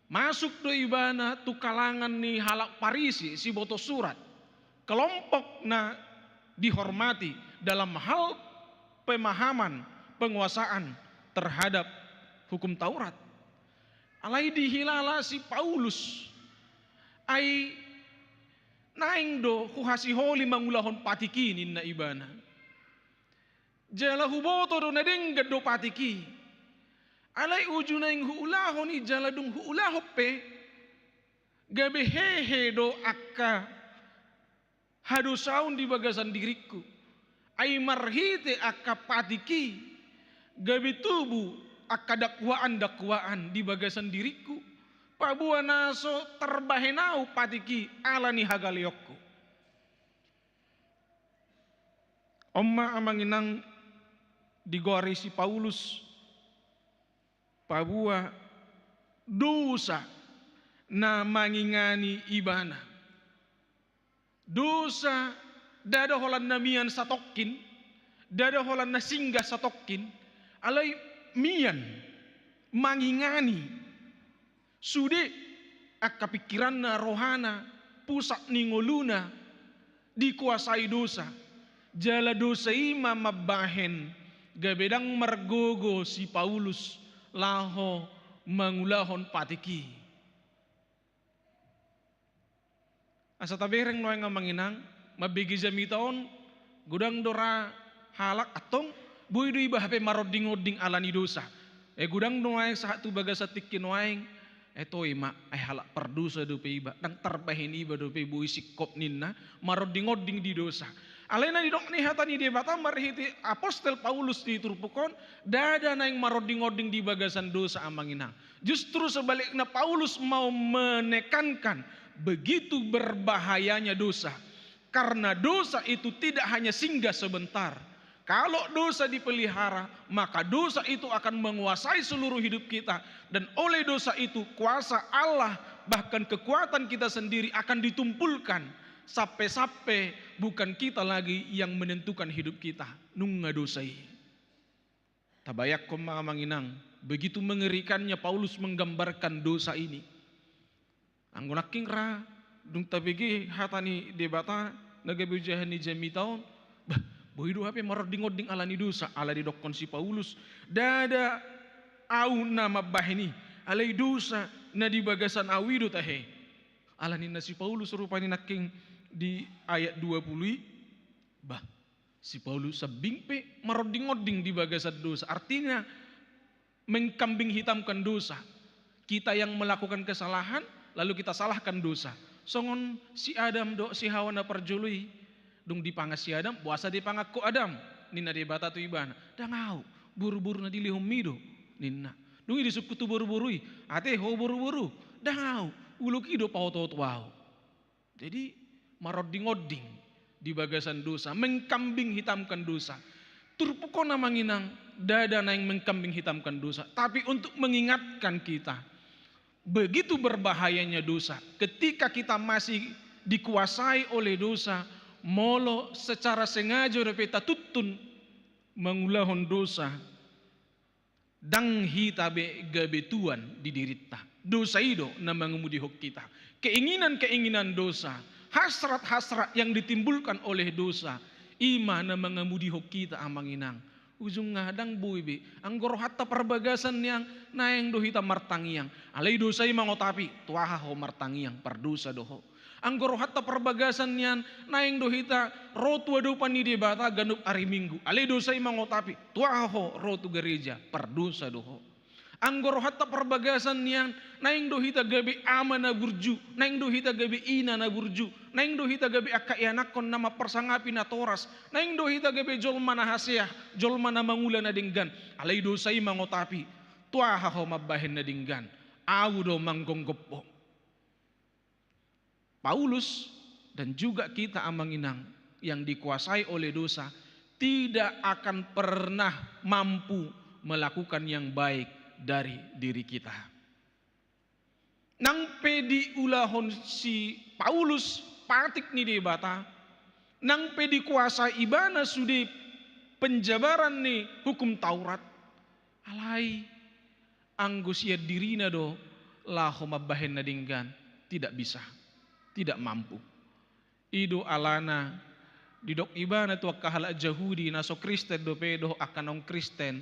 Masuk do ibana tu kalangan ni halak Parisi, siboto surat. Kelompok na dihormati dalam hal pemahaman penguasaan terhadap hukum Taurat. Alai dihilala si Paulus, ai naeng do huhasiholi mangulahon patik i ninna ibana. Jala huboto do na denggan do patik i. Alai uju naeng huulahon i jala dung huulahon pe, gabe hehe do angka hadosaon di bagasan diringku. Ai marhite angka patik i gabe tubu angka dakuaan-dakuaan di bagasan diringku. Paboa na so tarbahen ahu patik i ala ni hagaleonku. On ma amang inang digoari si Paulus, paboa dosa na mangingani ibana. Dosa ndada holan na mian satongkin, ndada holan na singgah satongkin, alai mian, mangingani. Sude angka pingkiranna, rohana, pusat ni ngoluna dikuasai dosa. Jala dosa i ma mambahen gabe ndang margogo si Paulus laho mangulahon patik i. Asa tabereng nuaeng amang inang, mambege jamita on, godang do ra halak antong, boi do iba hape maronding-onding ala ni dosa. Eh, godang do nuaeng sahat tu bagasan tingki nuaeng, eh, toe ma, eh, halak pardosa dope iba, ndang tarbahen iba dope boi singkop ninna, maronding-onding di dosa. Alai na didok ni hata ni Debata marhite apostel Paulus di turpuk on, ndada naeng maronding-onding di bagasan dosa amang inang. Justru sebaliknya, Paulus mau menekankan begitu berbahayanya dosa. Karena dosa itu tidak hanya singgah sebentar. Kalau dosa dipelihara, maka dosa itu akan menguasai seluruh hidup kita. Dan oleh dosa itu, kuasa Allah, bahkan kekuatan kita sendiri akan ditumpulkan. Sampai-sampai bukan kita lagi yang menentukan hidup kita. Nunga dosa i. Tabayangkon ma amang inang, begitu mengerikannya Paulus menggambarkan dosa ini. Anggo nangkin ra, dung tabege hata ni Debata na gabe ojahan ni jamita on, bah, boi do hape maronding-onding ala ni dosa, ala didokkon si Paulus, ndada ahu na mambahen i, alai dosa na di bagasan ahu i do tahe. Ala ninna si Paulus rupani nangkin di ayat dua puluh i, bah, si Paulus sambing pe maronding-onding di bagasan dosa. Artinya, mengkambing hitamkan dosa. Kita yang melakukan kesalahan, lalu kita salahkan dosa. Songon si Adam dohot si Hawa na parjolo i, dung dipangan si Adam, boasa dipangan ho Adam? Ninna Debata tu ibana, ndang ahu, boruboru na dilehonmi do, ninna. Dung i disungkun tu boruboru i, ate ho boruboru, ndang ahu, ulok i do paoto-oto ahu. Jadi, maronding-onding di bagasan dosa, mengkambing hitamkan dosa. Turpuk on amang inang, ndada naeng mengkambing hitamkan dosa, tapi untuk mengingatkan kita begitu berbahayanya dosa. Ketika kita masih dikuasai oleh dosa, molo secara sengaja dope tatuntun mangulahon dosa, ndang hita be gabe tuan di dirinta. Dosa i do na mangamudihon hita. Keinginan-keinginan dosa, hasrat-hasrat yang ditimbulkan oleh dosa, i ma na mangamudihon hita amang inang. Ujungna ndang boi be, anggo rohanta parbagasan nian, naeng do hita martangiang. Alai dosa i mangotapi, tu aha ho martangiang, pardosa do ho. Anggo rohanta parbagasan nian, naeng do hita ro tu adopan ni Debata ganup ari Minggu. Alai dosa i mangotapi, tu aha ho ro tu gareja, pardosa do ho. Anggo rohanta parbagasan nian, naeng do hita gabe ama na burju, naeng do hita gabe ina na burju, naeng do hita gabe angka ianakhon na mamparsangapi natoras, naeng do hita gabe jolma na hasea, jolma na mangula na denggan. Alai dosa i mangotapi, tu aha ho mambahen na denggan, ahu do manggonggop ho. Paulus dan juga kita amang inang yang dikuasai oleh dosa tidak akan pernah mampu melakukan yang baik dari diri kita. Nang pe diulahon si Paulus patik ni Debata, nang pe dikuasai ibana sude penjabaran ni hukum Taurat, alai anggo sian dirina do laho mambahen na denggan, tidak bisa, tidak mampu. I do alana Didok ibana tu angka halak Jahudi na so Kristen dope dohot angka naung Kristen,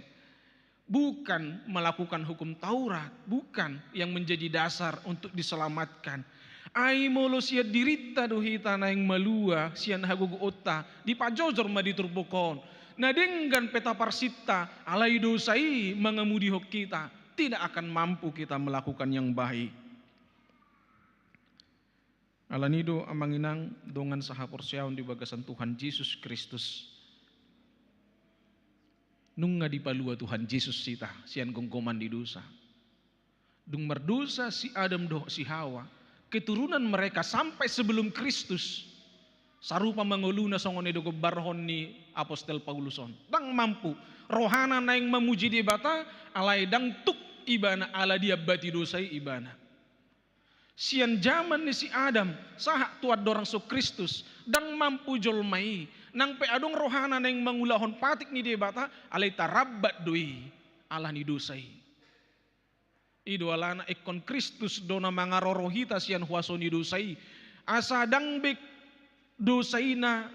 bukan melakukan hukum Taurat, bukan yang menjadi dasar untuk diselamatkan. Ai molo sian dirinta do hita naeng malua sian hagogoonta, dipajojor ma di turpuk on. Na denggan pe taparsinta, alai dosa i mangamudihon hita, tidak akan mampu kita melakukan yang baik. Alani do amang inang dongan sahaporseaon di bagasan Tuhan Jesus Kristus. Nunga dipalua Tuhan Jesus hita sian gomgoman ni dosa. Dung mardosa si Adam dohot si Hawa, keturunan mereka sampai sebelum Kristus sarupa ma ngoluna songon na didok gombarhon ni apostel Paulus on. Ndang mampu rohana naeng mamuji Debata, alai ndang tuk ibana ala diambati dosa i ibana. Sian jaman ni si Adam sahat tu andorang so Kristus, ndang mampu jolma i, nang pe adong rohana naeng mangulahon patik ni Debata, alai tarambat do i ala ni dosa i. I do alana ingkon Kristus do na mangaroro hita sian huaso ni dosa i, asa ndang be dosa i na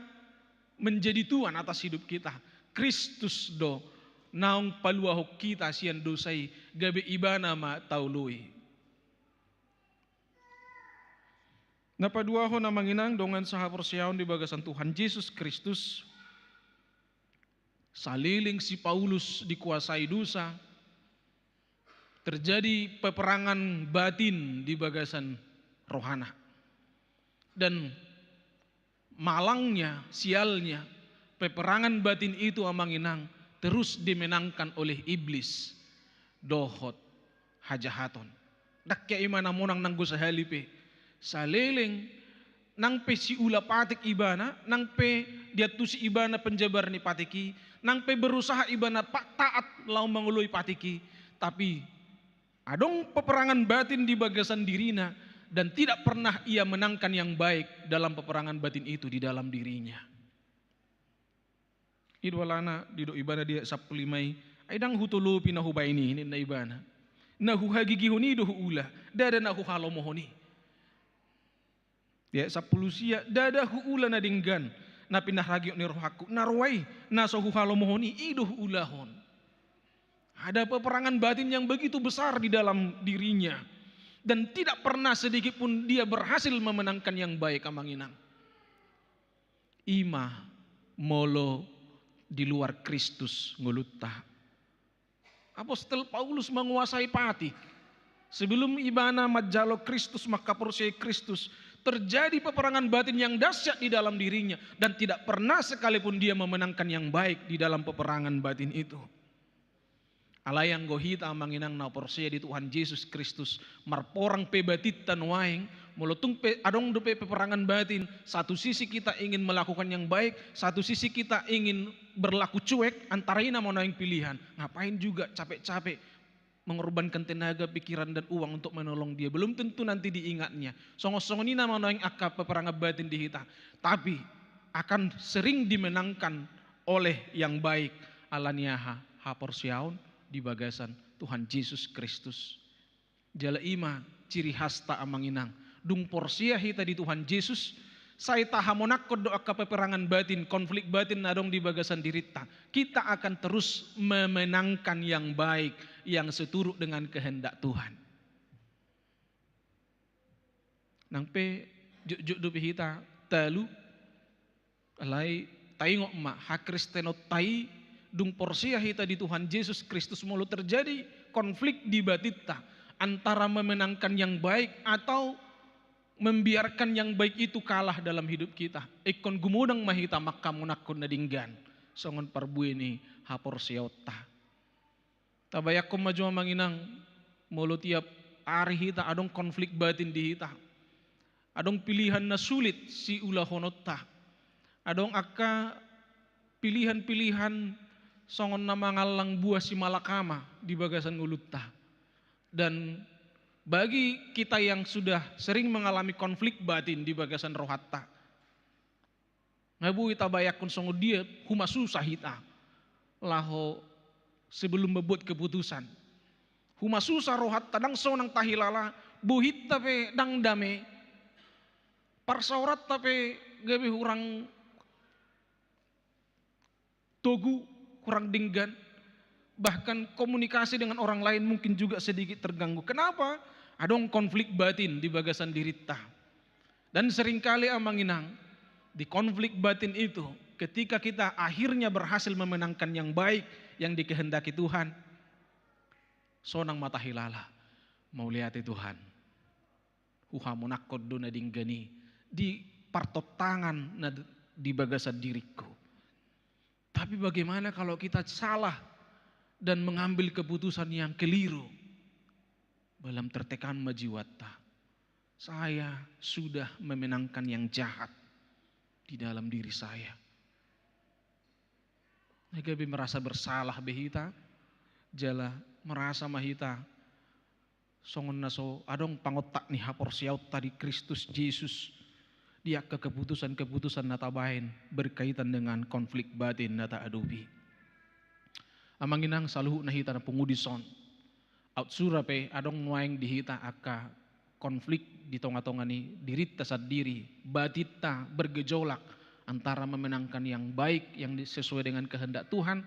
menjadi tuan atas hidup kita. Kristus do naung paluahon hita sian dosa i, gabe ibana ma taoloi. Na paduahon amang inang dongan sahaporseaon di bagasan Tuhan Jesus Kristus, saleleng si Paulus dikuasai dosa, terjadi peperangan batin di bagasan rohana. Dan malangnya, sialnya, peperangan batin itu amang inang terus dimenangkan oleh iblis dohot hajahaton. Ndang ia ima na monang nanggo sahali pe. Saleleng nang pe siula patik ibana, nang pe diantusi ibana penjabar ni patik i, nang pe berusaha ibana pa-, taat laho mangoloi patik i, tapi adong peperangan batin di bagasan dirina, dan tidak pernah ia menangkan yang baik dalam peperangan batin itu di dalam dirinya. I do alana didok ibana di ayat sampulu lima i, ai ndang hutolopi na hubaen i, ninna ibana. Na huhagigihon i do huula, ndada na huhalomohon i. Di ayat sampulu sia, ndada huula na denggan na pinaragihon ni rohangku, na roa i na so huhalomohon i, i do huulahon. Ada peperangan batin yang begitu besar di dalam dirinya. Dan tidak pernah sedikit pun dia berhasil memenangkan yang baik, amang inang. Ima molo di luar Kristus ngolunta. Apostel Paulus menguasai patik. Sebelum ibana manjalo Kristus, mangkaporseai Kristus, terjadi peperangan batin yang dahsyat di dalam dirinya, dan tidak pernah sekalipun dia memenangkan yang baik di dalam peperangan batin itu. Alai anggo hita amang inang na porsea di Tuhan Jesus Kristus, marporang pe batinta nuaeng, molo tung pe adong dope peperangan batin, satu sisi kita ingin melakukan yang baik, satu sisi kita ingin berlaku cuek, antara i nama nuaeng pilihan. Ngapain juga capek-capek mengorbankan tenaga, pikiran, dan uang untuk menolong dia? Belum tentu nanti diingatnya. Songon-songon i nama nuaeng angka peperangan batin di hita. Tapi akan sering dimenangkan oleh yang baik. Alani aha? Haporseaon di bagasan Tuhan Jesus Kristus. Jala ima ciri khasta, amang inang. Dung porsea hita di Tuhan Jesus, sai tahamonangkon do angka peperangan batin, konflik batin na adong di bagasan dirinta. Kita akan terus memenangkan yang baik, yang seturut dengan kehendak Tuhan. Nang pe jotjot dope hita talu, alai taingot ma, hakristenonta i, dung porsea hita di Tuhan Jesus Kristus, molo terjadi konflik di batinta antara memenangkan yang baik atau membiarkan yang baik itu kalah dalam hidup kita, ingkon gumodang ma hita manghamonangkon na denggan songon parbue ni haporseaonta. Tabayangkon ma jo, amang inang, molo tiap ari hita adong konflik batin di hita. Adong pilihan na sulit siulahononta. Adong angka pilihan-pilihan songon na mangallang buah simalakama di bagasan ngolunta. Dan bagi kita yang sudah sering mengalami konflik batin di bagasan rohanta, nga boi tabayangkon songon dia humasusa hita laho sebelum membuat keputusan. Humasusa rohanta, ndang sonang tahilala, bohinta pe ndang dame, parsaoranta pe gabe hurang togu, kurang denggan, bahkan komunikasi dengan orang lain mungkin juga sedikit terganggu. Kenapa? Adong konflik batin di bagasan dirinta. Dan seringkali, Amang Inang, di konflik batin itu, ketika kita akhirnya berhasil memenangkan yang baik yang dikehendaki Tuhan, sonang ma tahilala, mauliate Tuhan, huhamonangkon do na denggan i di partontangan na di bagasan diringku. Tapi bagaimana kalau kita salah dan mengambil keputusan yang keliru? Dalam tertekan ma jiwanta. Saya sudah memenangkan yang jahat di dalam diri saya. Na gabe merasa bersalah be hita, jala merasa ma hita songon na so adong pangontak ni haporseaonta di Kristus Jesus, di angka keputusan-keputusan na tabaen berkaitan dengan konflik batin na taadopi. Amang Inang, saluhutna hita na pungu dison, aut sura pe adong nuaeng di hita angka konflik di tonga-tonga ni dirinta sandiri, batinta bergejolak antara memenangkan yang baik, yang di-, sesuai dengan kehendak Tuhan,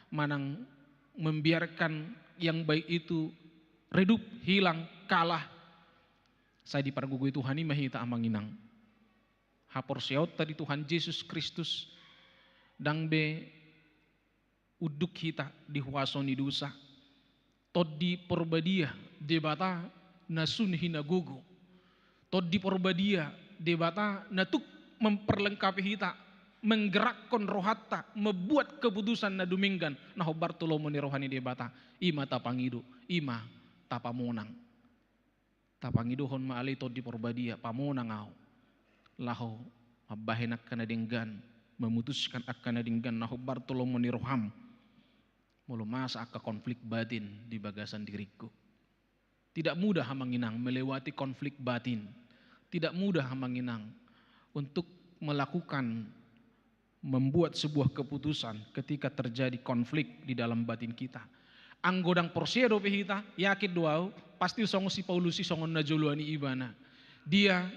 manang membiarkan yang baik itu redup, hilang, kalah. Sai dipargogoi Tuhan i ma hita, Amang Inang. Haporseaonta di Tuhan Jesus Kristus ndang be unduk hita di huaso ni dosa. Tondi Porbadia, Debata na sun hinagogo. Tondi Porbadia, Debata na tuk memperlengkapi hita, menggerakkon rohanta, membuat keputusan na dumenggan, na hombar tu lomo ni roha ni Debata. I ma tapangido, i ma tapamonang. Tapangidohon ma ale i Tondi Porbadia, pamonang ahu. Laho mambahen angka na denggan, memutuskan angka na denggan na hombar tu lomo ni roham. Molo masa angka konflik batin di bagasan diringku. Tidak mudah, Amang Inang, melewati konflik batin. Tidak mudah, Amang Inang, untuk melakukan, membuat sebuah keputusan ketika terjadi konflik di dalam batin kita. Anggo ndang porsea dope hita, yakin do ahu, pasti songon si Paulus i, songon na joloan i ibana. Dia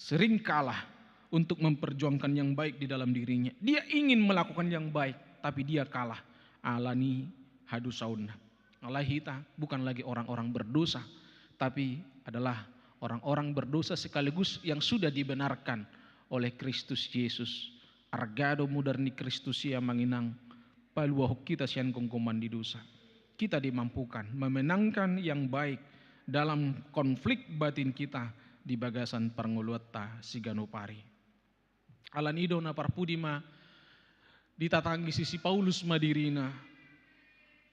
sering kalah untuk memperjuangkan yang baik di dalam dirinya. Dia ingin melakukan yang baik, tapi dia kalah alani hadosaonna. Alai hita bukan lagi orang-orang berdosa, tapi adalah orang-orang berdosa sekaligus yang sudah dibenarkan oleh Kristus Yesus. Arga do mudar ni Kristus i, Amang Inang, paluahon hita sian gomgoman ni dosa. Kita dimampukan memenangkan yang baik dalam konflik batin kita di bagasan parngoluanta siganup ari. Alani i do na parpudi ma ditatangisi si Paulus ma dirina.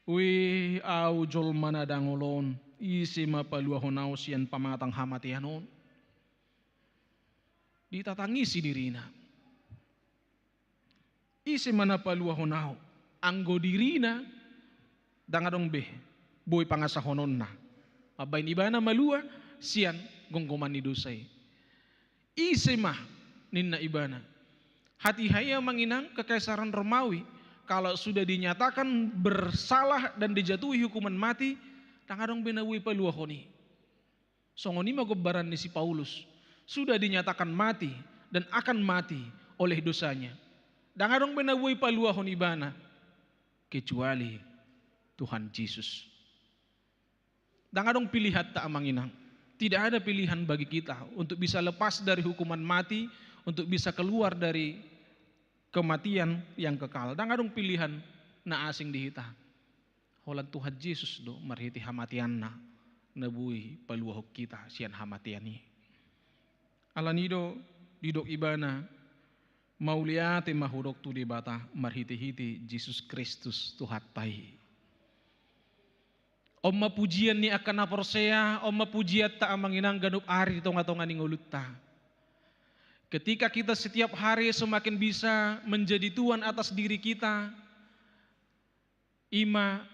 Ue ahu jolma na dangol on, ise ma paluahon ahu sian pamatang hamatean on? Ditatangisi dirina. Ise ma na paluahon ahu? Anggo dirina ndang adong be boi pangasahononna. Mambahen ibana malua sian gomgoman ni dosa i. Ise ma, ninna ibana. Hatiha i, Amang Inang, kekaisaran Romawi, kalau sudah dinyatakan bersalah dan dijatuhi hukuman mati, ndang adong be na boi paluahon i. Songon i ma gombaran ni si Paulus. Sudah dinyatakan mati dan akan mati oleh dosanya. Ndang adong be na boi paluahon ibana kecuali Tuhan Jesus. Ndang adong pilihanta, Amang Inang. Tidak ada pilihan bagi kita untuk bisa lepas dari hukuman mati, untuk bisa keluar dari kematian yang kekal. Ndang adong pilihan na asing di hita. Holan Tuhan Jesus do marhite hamateanna na boi paluahon hita sian hamatean i. Alani i do didok ibana, mauliate ma hudok tu Debata marhitehite Jesus Kristus Tuhanta i. On ma pujian ni angka na porsea, on ma pujianta, Amang Inang, ganup ari di tongatonga ni ngolunta. Ketika kita setiap hari semakin bisa menjadi tuan atas diri kita, i ma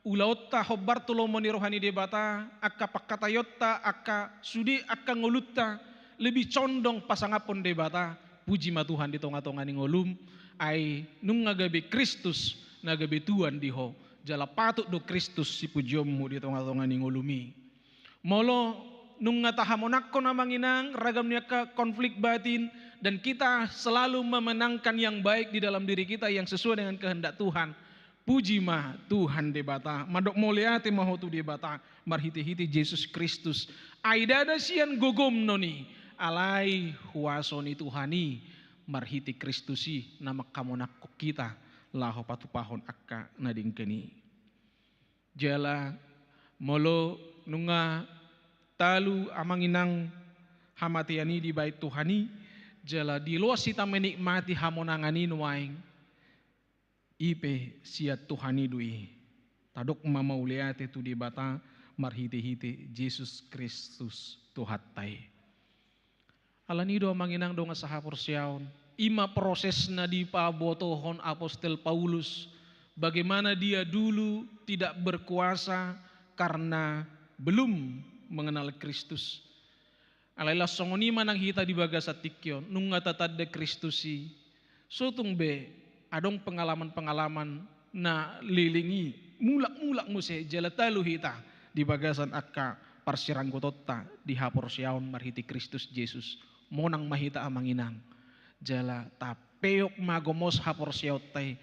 ulaonta hombar tu lomo ni roha ni Debata, angka pangkataionta, angka sude angka ngolunta lebih condong pasangaphon Debata. Puji ma Tuhan di tongatonga ni ngolum, ai nunga gabe Kristus na gabe tuan di ho, jala patut do Kristus sipujionmu di tongatonga ni ngolum i. Molo nunga tahamonangkon, Amang Inang, ragam ni angka konflik batin, Dan kita selalu memenangkan yang baik di dalam diri kita yang sesuai dengan kehendak Tuhan. Puji ma Tuhan Debata, mandok mauliate ma ho tu Debata, marhite-hite Jesus Kristus. Ai ndada sian gogomnon i, alai huaso ni Tuhan i, marhite Kristus i, na manghamonangkon hita, laho patupahon angka na denggan i. Jala molo nunga talu amang inang hamatean i dibahen Tuhan i, jala diloas hita menikmati hamonangan i nuaeng, i pe sian Tuhan i do i. Tadok ma mauliate tu Debata marhite-hite Jesus Kristus Tuhanta i. Alani do amang inang dongan sahaporseaon, i ma proses na dipabotohon apostel Paulus, bagaimana dia dulu tidak berkuasa karena belum mengenal Kristus. Alai laos songon i ma nang hita di bagasan tingki on, nunga tatanda Kristus i, so tung be adong pengalaman-pengalaman na leleng i, mulak-mulak muse jala talu hita di bagasan angka parsiranggotonta di haporseaon marhite Kristus Jesus. Monang ma hita amang inang. Jala tapeop ma gomos haporseaonta i.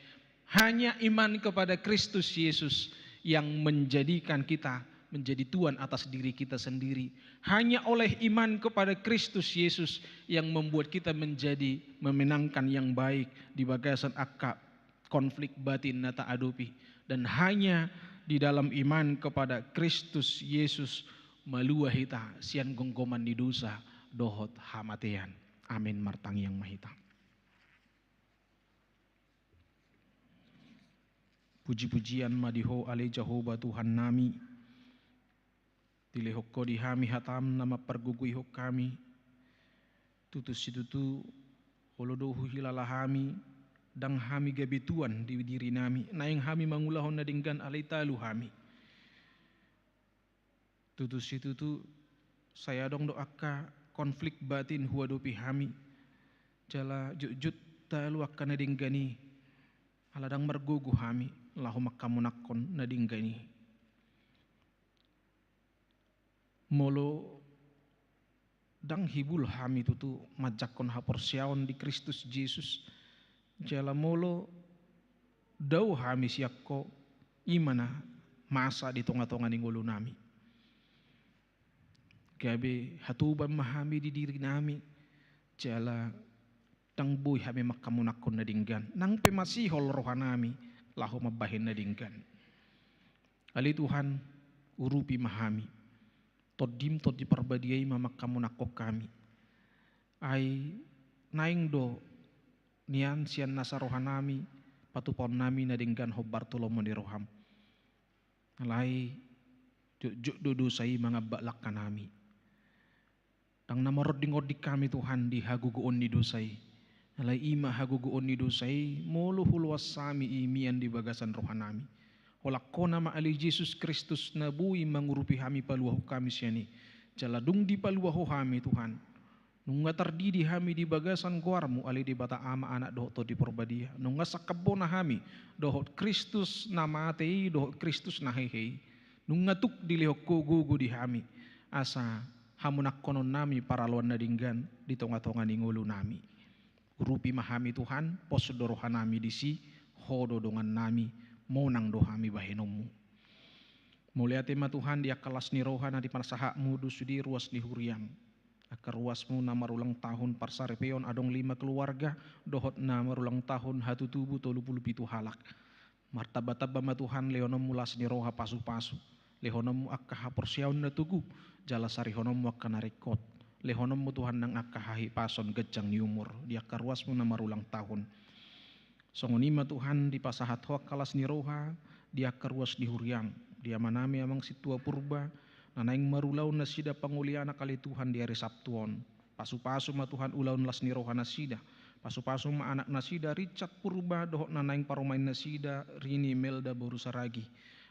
Hanya iman kepada Kristus Yesus yang menjadikan kita menjadi tuan atas diri kita sendiri. Hanya oleh iman kepada Kristus Yesus yang membuat kita menjadi memenangkan yang baik di bagasan angka konflik batin na taadopi. Dan hanya di dalam iman kepada Kristus Yesus malua hita sian gomgoman ni dosa dohot hamatean. Amin. Martangiang ma hita. Puji-pujian ma di Ho ale Jahowa Tuhannami. Dilehon Ho di hami hataM na mampargogoihon hami. Tutu situtu, olo do huhilala hami, ndang hami gabe tuan di dirinami, naeng hami mangulahon na denggan alai talu hami. Tutu situtu, sai adong do angka konflik batin huadopi hami, jala jotjot talu angka na denggan i, ala ndang margogo hami laho manghamonangkon na denggan i. Molo ndang hibul hami tutu manjangkon haporseaon di Kristus Jesus, jala molo dao hami sian Ho, i ma na masa di tonga-tonga ni ngolunami. Gabe hatoban ma hami di dirinami, jala ndang boi hami manghamonangkon na denggan, nang pe masihol rohanami laho mambahen na denggan. Ale Tuhan, urupi ma hami. TondiM, Tondi Parbadia i ma manghamonangkon hami. Ai naeng do nian sian nasa rohanami, patupaonnami na denggan hombar tu lomo ni rohaM. Alai jotjot do dosa i mangambak langkanami. Ndang na maronding-onding hami Tuhan di hagogoon ni dosa i. Alai i ma hagogoon ni dosa i, molo huloas hami i mian di bagasan rohanami. Holan Hona ma ale Jesus Kristus na boi mangurupi hami paluahon hami sian i. Jala dung dipalua Ho hami Tuhan, nunga tardidi hami di bagasan goarMu ale Debata Ama, Anak dohot Tondi Parbadia. Nunga sangkap bona hami dohot Kristus na mate i dohot Kristus na hehe i. Nunga tuk dilehon Ho gogo di hami, asa hamonangkononnami paraloan na denggan di tonga-tonga ni ngolunami. Urupi ma hami Tuhan, pos do rohanami disi, Ho do dongannami, monang do hami bahenonMu. Mauliate ma Tuhan di angka las ni roha na dipinasahatMu do sude ruas ni huriaM. Angka ruasMu na marulang tahun parsaripeon adong lima keluarga, dohot na marulang tahun hatutubu tolu pulu pitu halak. Martamba-tamba ma Tuhan lehononMu las ni roha pasu-pasu, lehononMu angka haporseaon na togu, jala sarihononMu angka na ringkot, lehononMu Tuhan nang angka hahipason ganjang ni umur di angka ruasMu na marulang tahun. Songon i ma Tuhan dipasahat Ho angka las ni roha di angka ruas ni huriaM, di amanami Amang Sintua Purba, na naeng marulaon nasida pangoli anak ale Tuhan di ari Sabtu on. Pasu-pasu ma Tuhan ulaon las ni roha nasida. Pasu-pasu ma anak nasida Richard Purba dohot na naeng parumaen nasida Rini Imelda boru Saragi.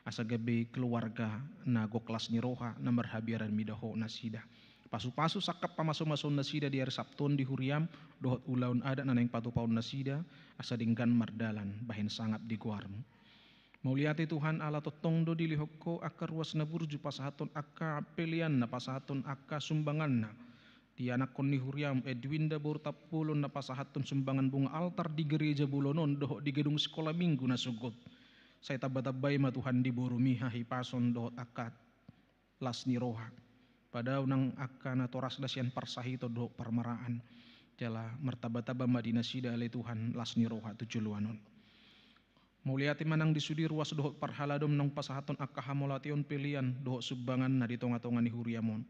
Asa gabe keluarga na gok las ni roha na marhabiaran mida Ho nasida. Pasu-pasu sangkap pamaso-masoon nasida di ari Sabtu on di huriaM dohot ulaon adat na naeng patupaon nasida asa denggan mardalan bahen sangap di goarMu. Mauliate Tuhan ala tongtong do dilehon Ho angka ruas na burju pasahathon angka peleanna, pasahathon angka sumbanganna. di anakkon ni huriam Edwinda boru Tampulon na pasahathon sumbangan bunga altar di gereja bolon on dohot di gedung sikola minggu na sogot. Sai tamba-tambai ma Tuhan di borumi hahipason dohot angka las ni roha. Padao nang angka natorasna sian parsahiton dohot parmaraan. Jala martamba-tamba ma di nasida ale Tuhan las ni roha tu joloan on. Mauliate ma nang di sude ruas dohot parhaladom naung pasahathon angka hamauliateon, pelean dohot sumbanganna di tonga-tonga ni huriam on.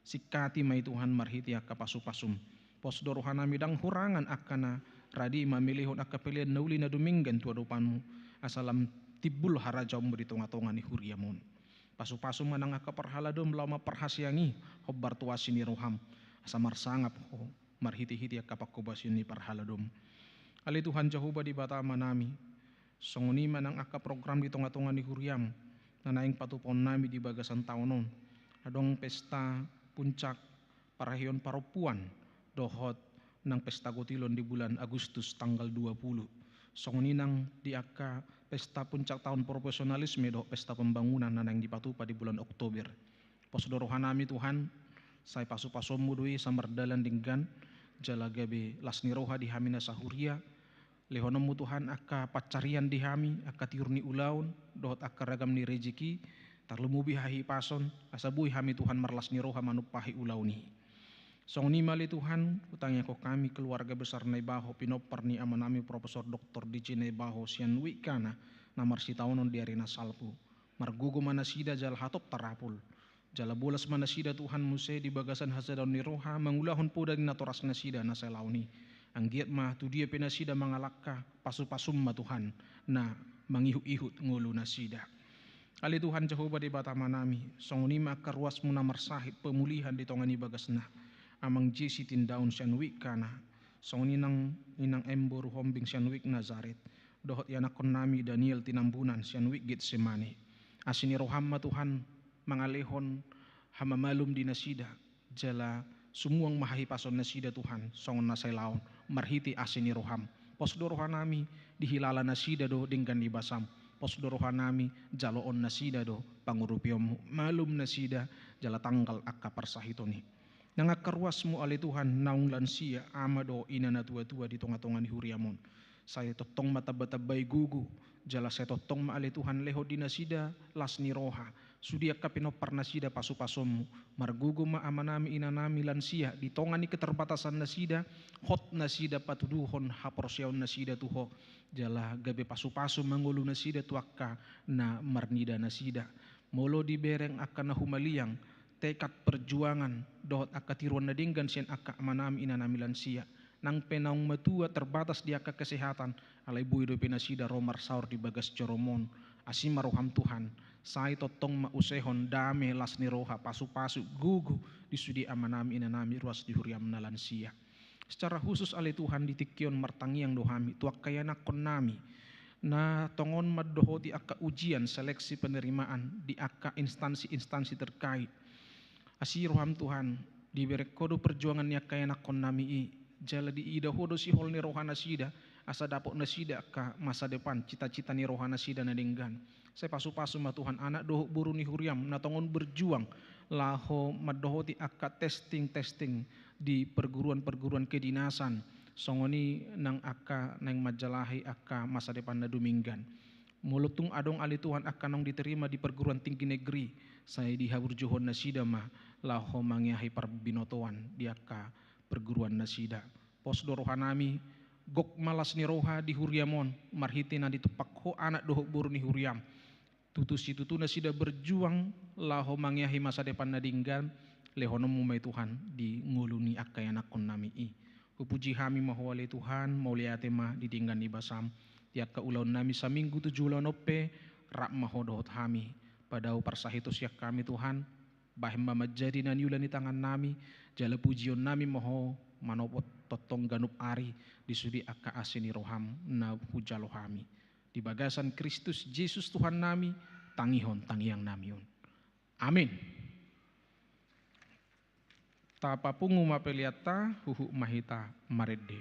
Singkati ma i Tuhan marhite angka pasu-pasum. Pos do rohanami ndang hurangan angka na rade mamelehon angka pelean na uli na dumenggan tu adopanmu, asa lam timbul harajaonmu di tonga-tonga ni huriam on. Pasu-pasu ma nang angka parhaladom laho mamparhaseang i hombar tu asi ni roham, asa marsangap ho marhite-hite angka panghobasion ni parhaladom. Ale Tuhan Jahowa Debata Amanami, songon i ma nang angka program di tonga-tonga ni huriam na naeng patupaonnami di bagasan taon on. Adong pesta puncak paraheion parompuan dohot nang pesta gotilon di bulan Agustus tanggal dua puluh. Songon i nang di angka pesta puncak taon profesionalisme dohot pesta pembangunan na naeng dipatupa di bulan Oktober. Pos do rohanami Tuhan, sai pasu-pasonmu do i asa mardalan denggan, jala gabe las ni roha di hami na sahuria. Lehononmu Tuhan angka pansarian di hami, angka tiur ni ulaon dohot angka ragam ni rejeki, tarlumobi hahipason, asa boi hami Tuhan marlas ni roha manumpahi ulaon i. Songon i ma ale Tuhan, hutangiangkon hami keluarga besar Naibaho pinompar ni amanami Profesor Doktor D J Naibaho sian Wik Kana na marsitaonon di ari na salpu. Margogo ma nasida jala hatop tarapul. Jala bolas ma nasida Tuhan muse di bagasan hasadaon ni roha mangulahon poda ni natorasnasida na salaon i. Anggiat ma tu dia pe nasida mangalangka, pasu-pasum ma Tuhan na mangihut-ihut ngolunasida. Ale Tuhan Jahowa Debata Amanami, songon i ma angka ruasmu na marsahit pemulihan di tonga ni bagasna Amang Jesi Tindaon sian Wik Kana, songon i nang Inang M boru Hombing sian Wik Nazaret, dohot ianakkonnami Daniel Tinambunan sian Wik Getsemane. Asi ni roham ma Tuhan mangalehon hamamalum di nasida, jala sumuang ma hahipasonnasida Tuhan, songon na salaon, marhite asi ni roham. Pos do rohanami, dihilala nasida do denggan ni basam. Pos do rohanami, jaloon nasida do pangurupionmu. Malum nasida, jala tanggal angka parsahiton i. Nang angka ruasmu ale Tuhan, naung lansia, ama dohot ina na tua-tua di tonga-tonga ni huriam on. Sai tongtong ma tamba-tambai gogo, jala sai tongtong ma ale Tuhan lehon di nasida las ni roha, sude angka pinomparnasida pasu-pasonmu, margogo ma amanami inanami lansia, di tonga ni keterbatasannasida, hot nasida patuduhon haporseaonnasida tu ho, jala gabe pasu-pasu ma ngolunasida tu angka na marnida nasida. Molo dibereng angka na humaliang, tekad perjuangan, dohot angka tiruan na denggan sian angka amanami inanami lansia. Nang pe naung matua terbatas di angka kesehatan, alai boi dope nasida ro marsaor di bagas joroMon. Asi ma rohaM Tuhan, sai tongtong ma usehon dame las ni roha pasu-pasu gogo di sude amanami inanami ruas di huriaM na lansia. Secara khusus ale Tuhan di tingki on martangiang do hami tu angka ianakkonnami na tongon mandohoti angka ujian seleksi penerimaan di angka instansi-instansi terkait. Asi rohaM Tuhan, dibereng Ho do perjuangan ni angka ianakkonnami i, jala diida Ho do sihol ni rohanasida, asa dapot nasida angka masa depan, cita-cita ni rohanasida na denggan. Sai pasu-pasu ma Tuhan anak dohot boru ni huriaM na tongon berjuang laho mandohoti angka testing-testing di perguruan-perguruan kedinasan, songon i nang angka naeng manjalahi angka masa depan na dumenggan. Molo tung adong ale Tuhan angka naung diterima di perguruan tinggi negeri, sai dihaburjuhon nasida ma laho mangeahi parbinotoan di angka perguruan nasida. Pos do rohanami, gok ma las ni roha di huriaM on, marhite na ditumpak Ho anak dohot boru ni huriaM. Tutu situtu nasida berjuang laho mangeahi masa depan na denggan, lehononMu ma i Tuhan di ngolu ni angka ianakkonnami i. Hupuji hami ma Ho ale Tuhan, mauliate ma di denggan ni basaM. Di angka ulaonnami saminggu tu joloan on pe, rap ma Ho dohot hami. Padao parsahiton sian hami Tuhan, bahen ma manjadi na niula ni tangannami, jala pujionnami ma Ho manopot tongtong ganup ari di sude angka asi ni rohaM na hujalo hami. Di bagasan Kristus Jesus Tuhannami, tangihon tangiangnami on. Amin. Tapapungu ma peleanta, huhut ma hita marende.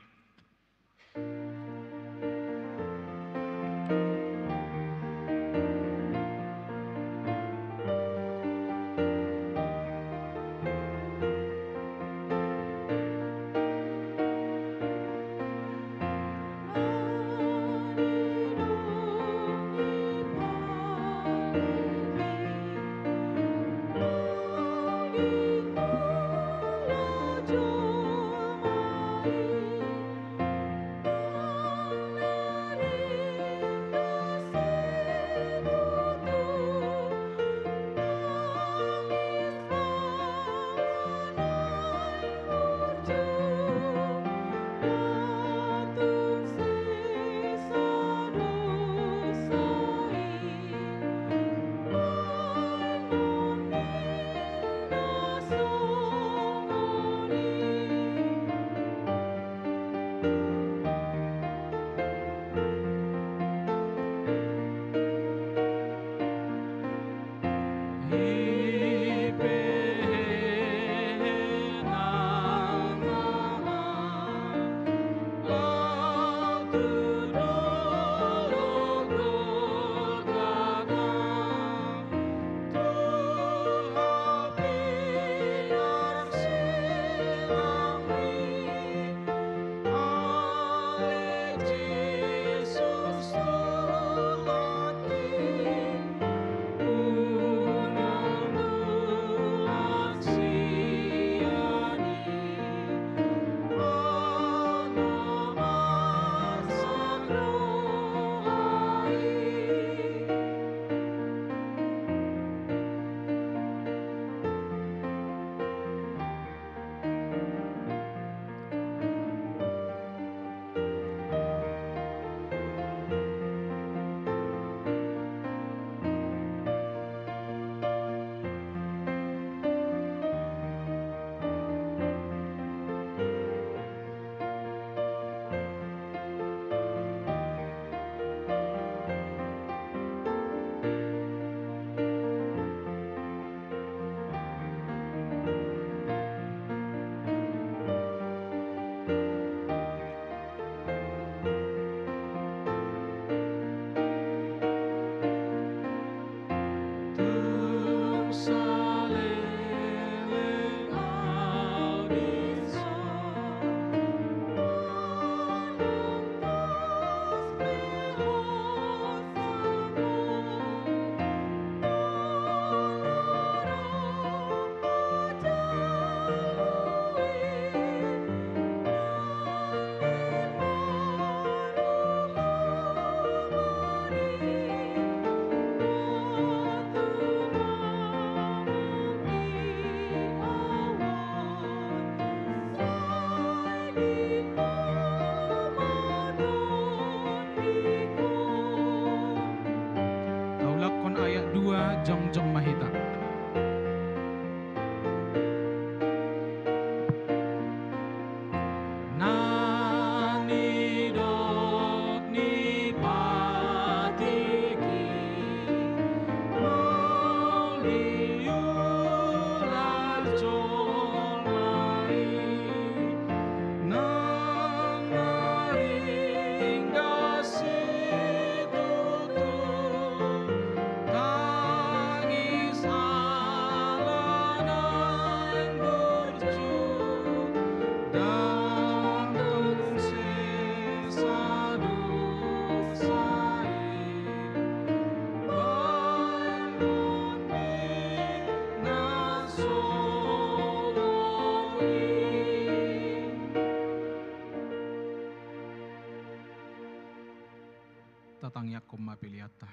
Tatangiangkon ma peleanta.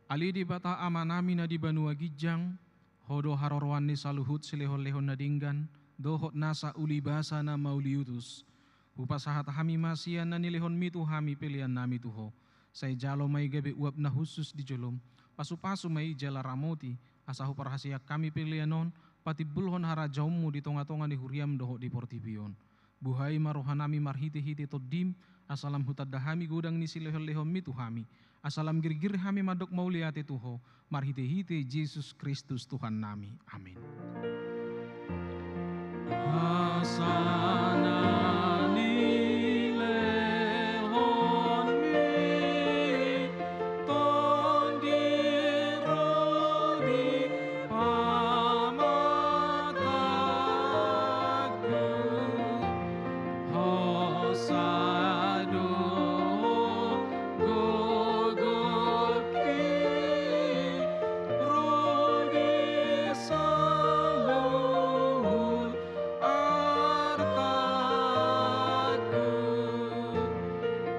Ale Debata Amanami na di banua ginjang, Ho do haroroan ni saluhut silehonlehon na denggan, dohot nasa ulibasa na mauliutus. Hupasahat hami ma sian na nilehonmi tu hami peleannami tu Ho. Sai jalo ma i gabe uap na hushus di jolom. Pasupasu ma i jala ramoti, asa huparhaseang hami pelean on patimbulhon harajaonmu di tongatonga ni huriam dohot di portibi on. Buhai ma rohanami marhitehite Tondim, asa lam hutanda hami godang ni silehonlehonmi tu hami, asa lam girgir hami mandok mauliate tu Ho, marhitehite Jesus Kristus Tuhannami. Amin. Asa na nilehonmi Tondi ro di pamatangku, hosa do gogorki ro di saluhut artangku,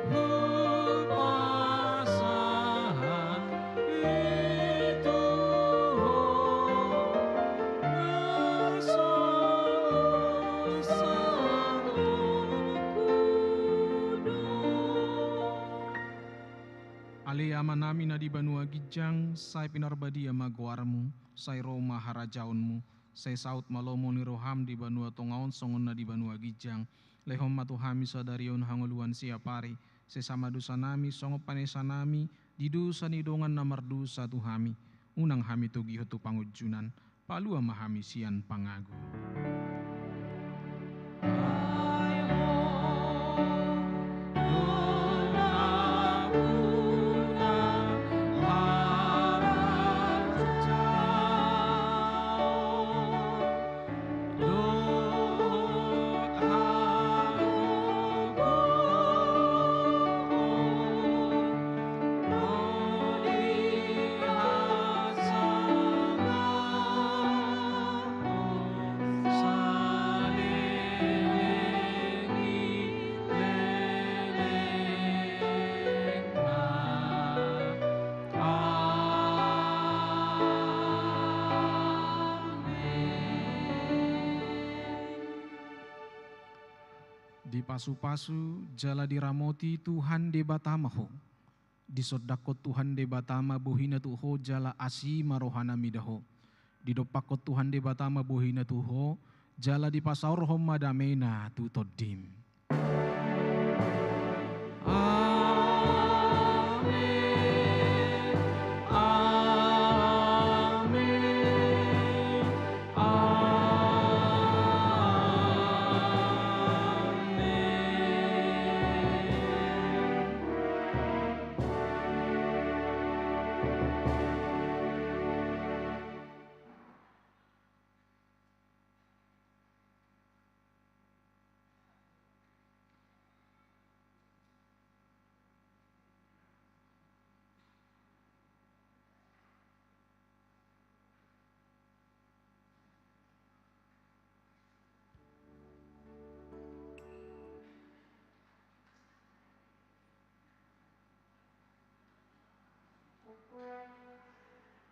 hupasahat i tu Ho na so sanggonku do. Ale Amanami na di banua ginjang, sai pinarbadia ma goarmu, sai ro ma harajaonmu, sai saut ma lomo ni roham di banua tonga on songon na di banua ginjang. Lehon ma tu hami sadari on hangoluan siapari, sesa ma dosanami songon panesanami di dosa ni dongan na mardosa tu hami. Unang hami togihon tu pangunjunan, palua ma hami sian pangago. Dipasupasu jala diramoti Tuhan Debata ma ho. Disondangkon Tuhan Debata ma bohina tu ho jala asi ma rohana mida ho. Didompakkon Tuhan Debata ma bohina tu ho jala dipasaorhon ma damena tu tondim. Amen. Amen.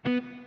Amen.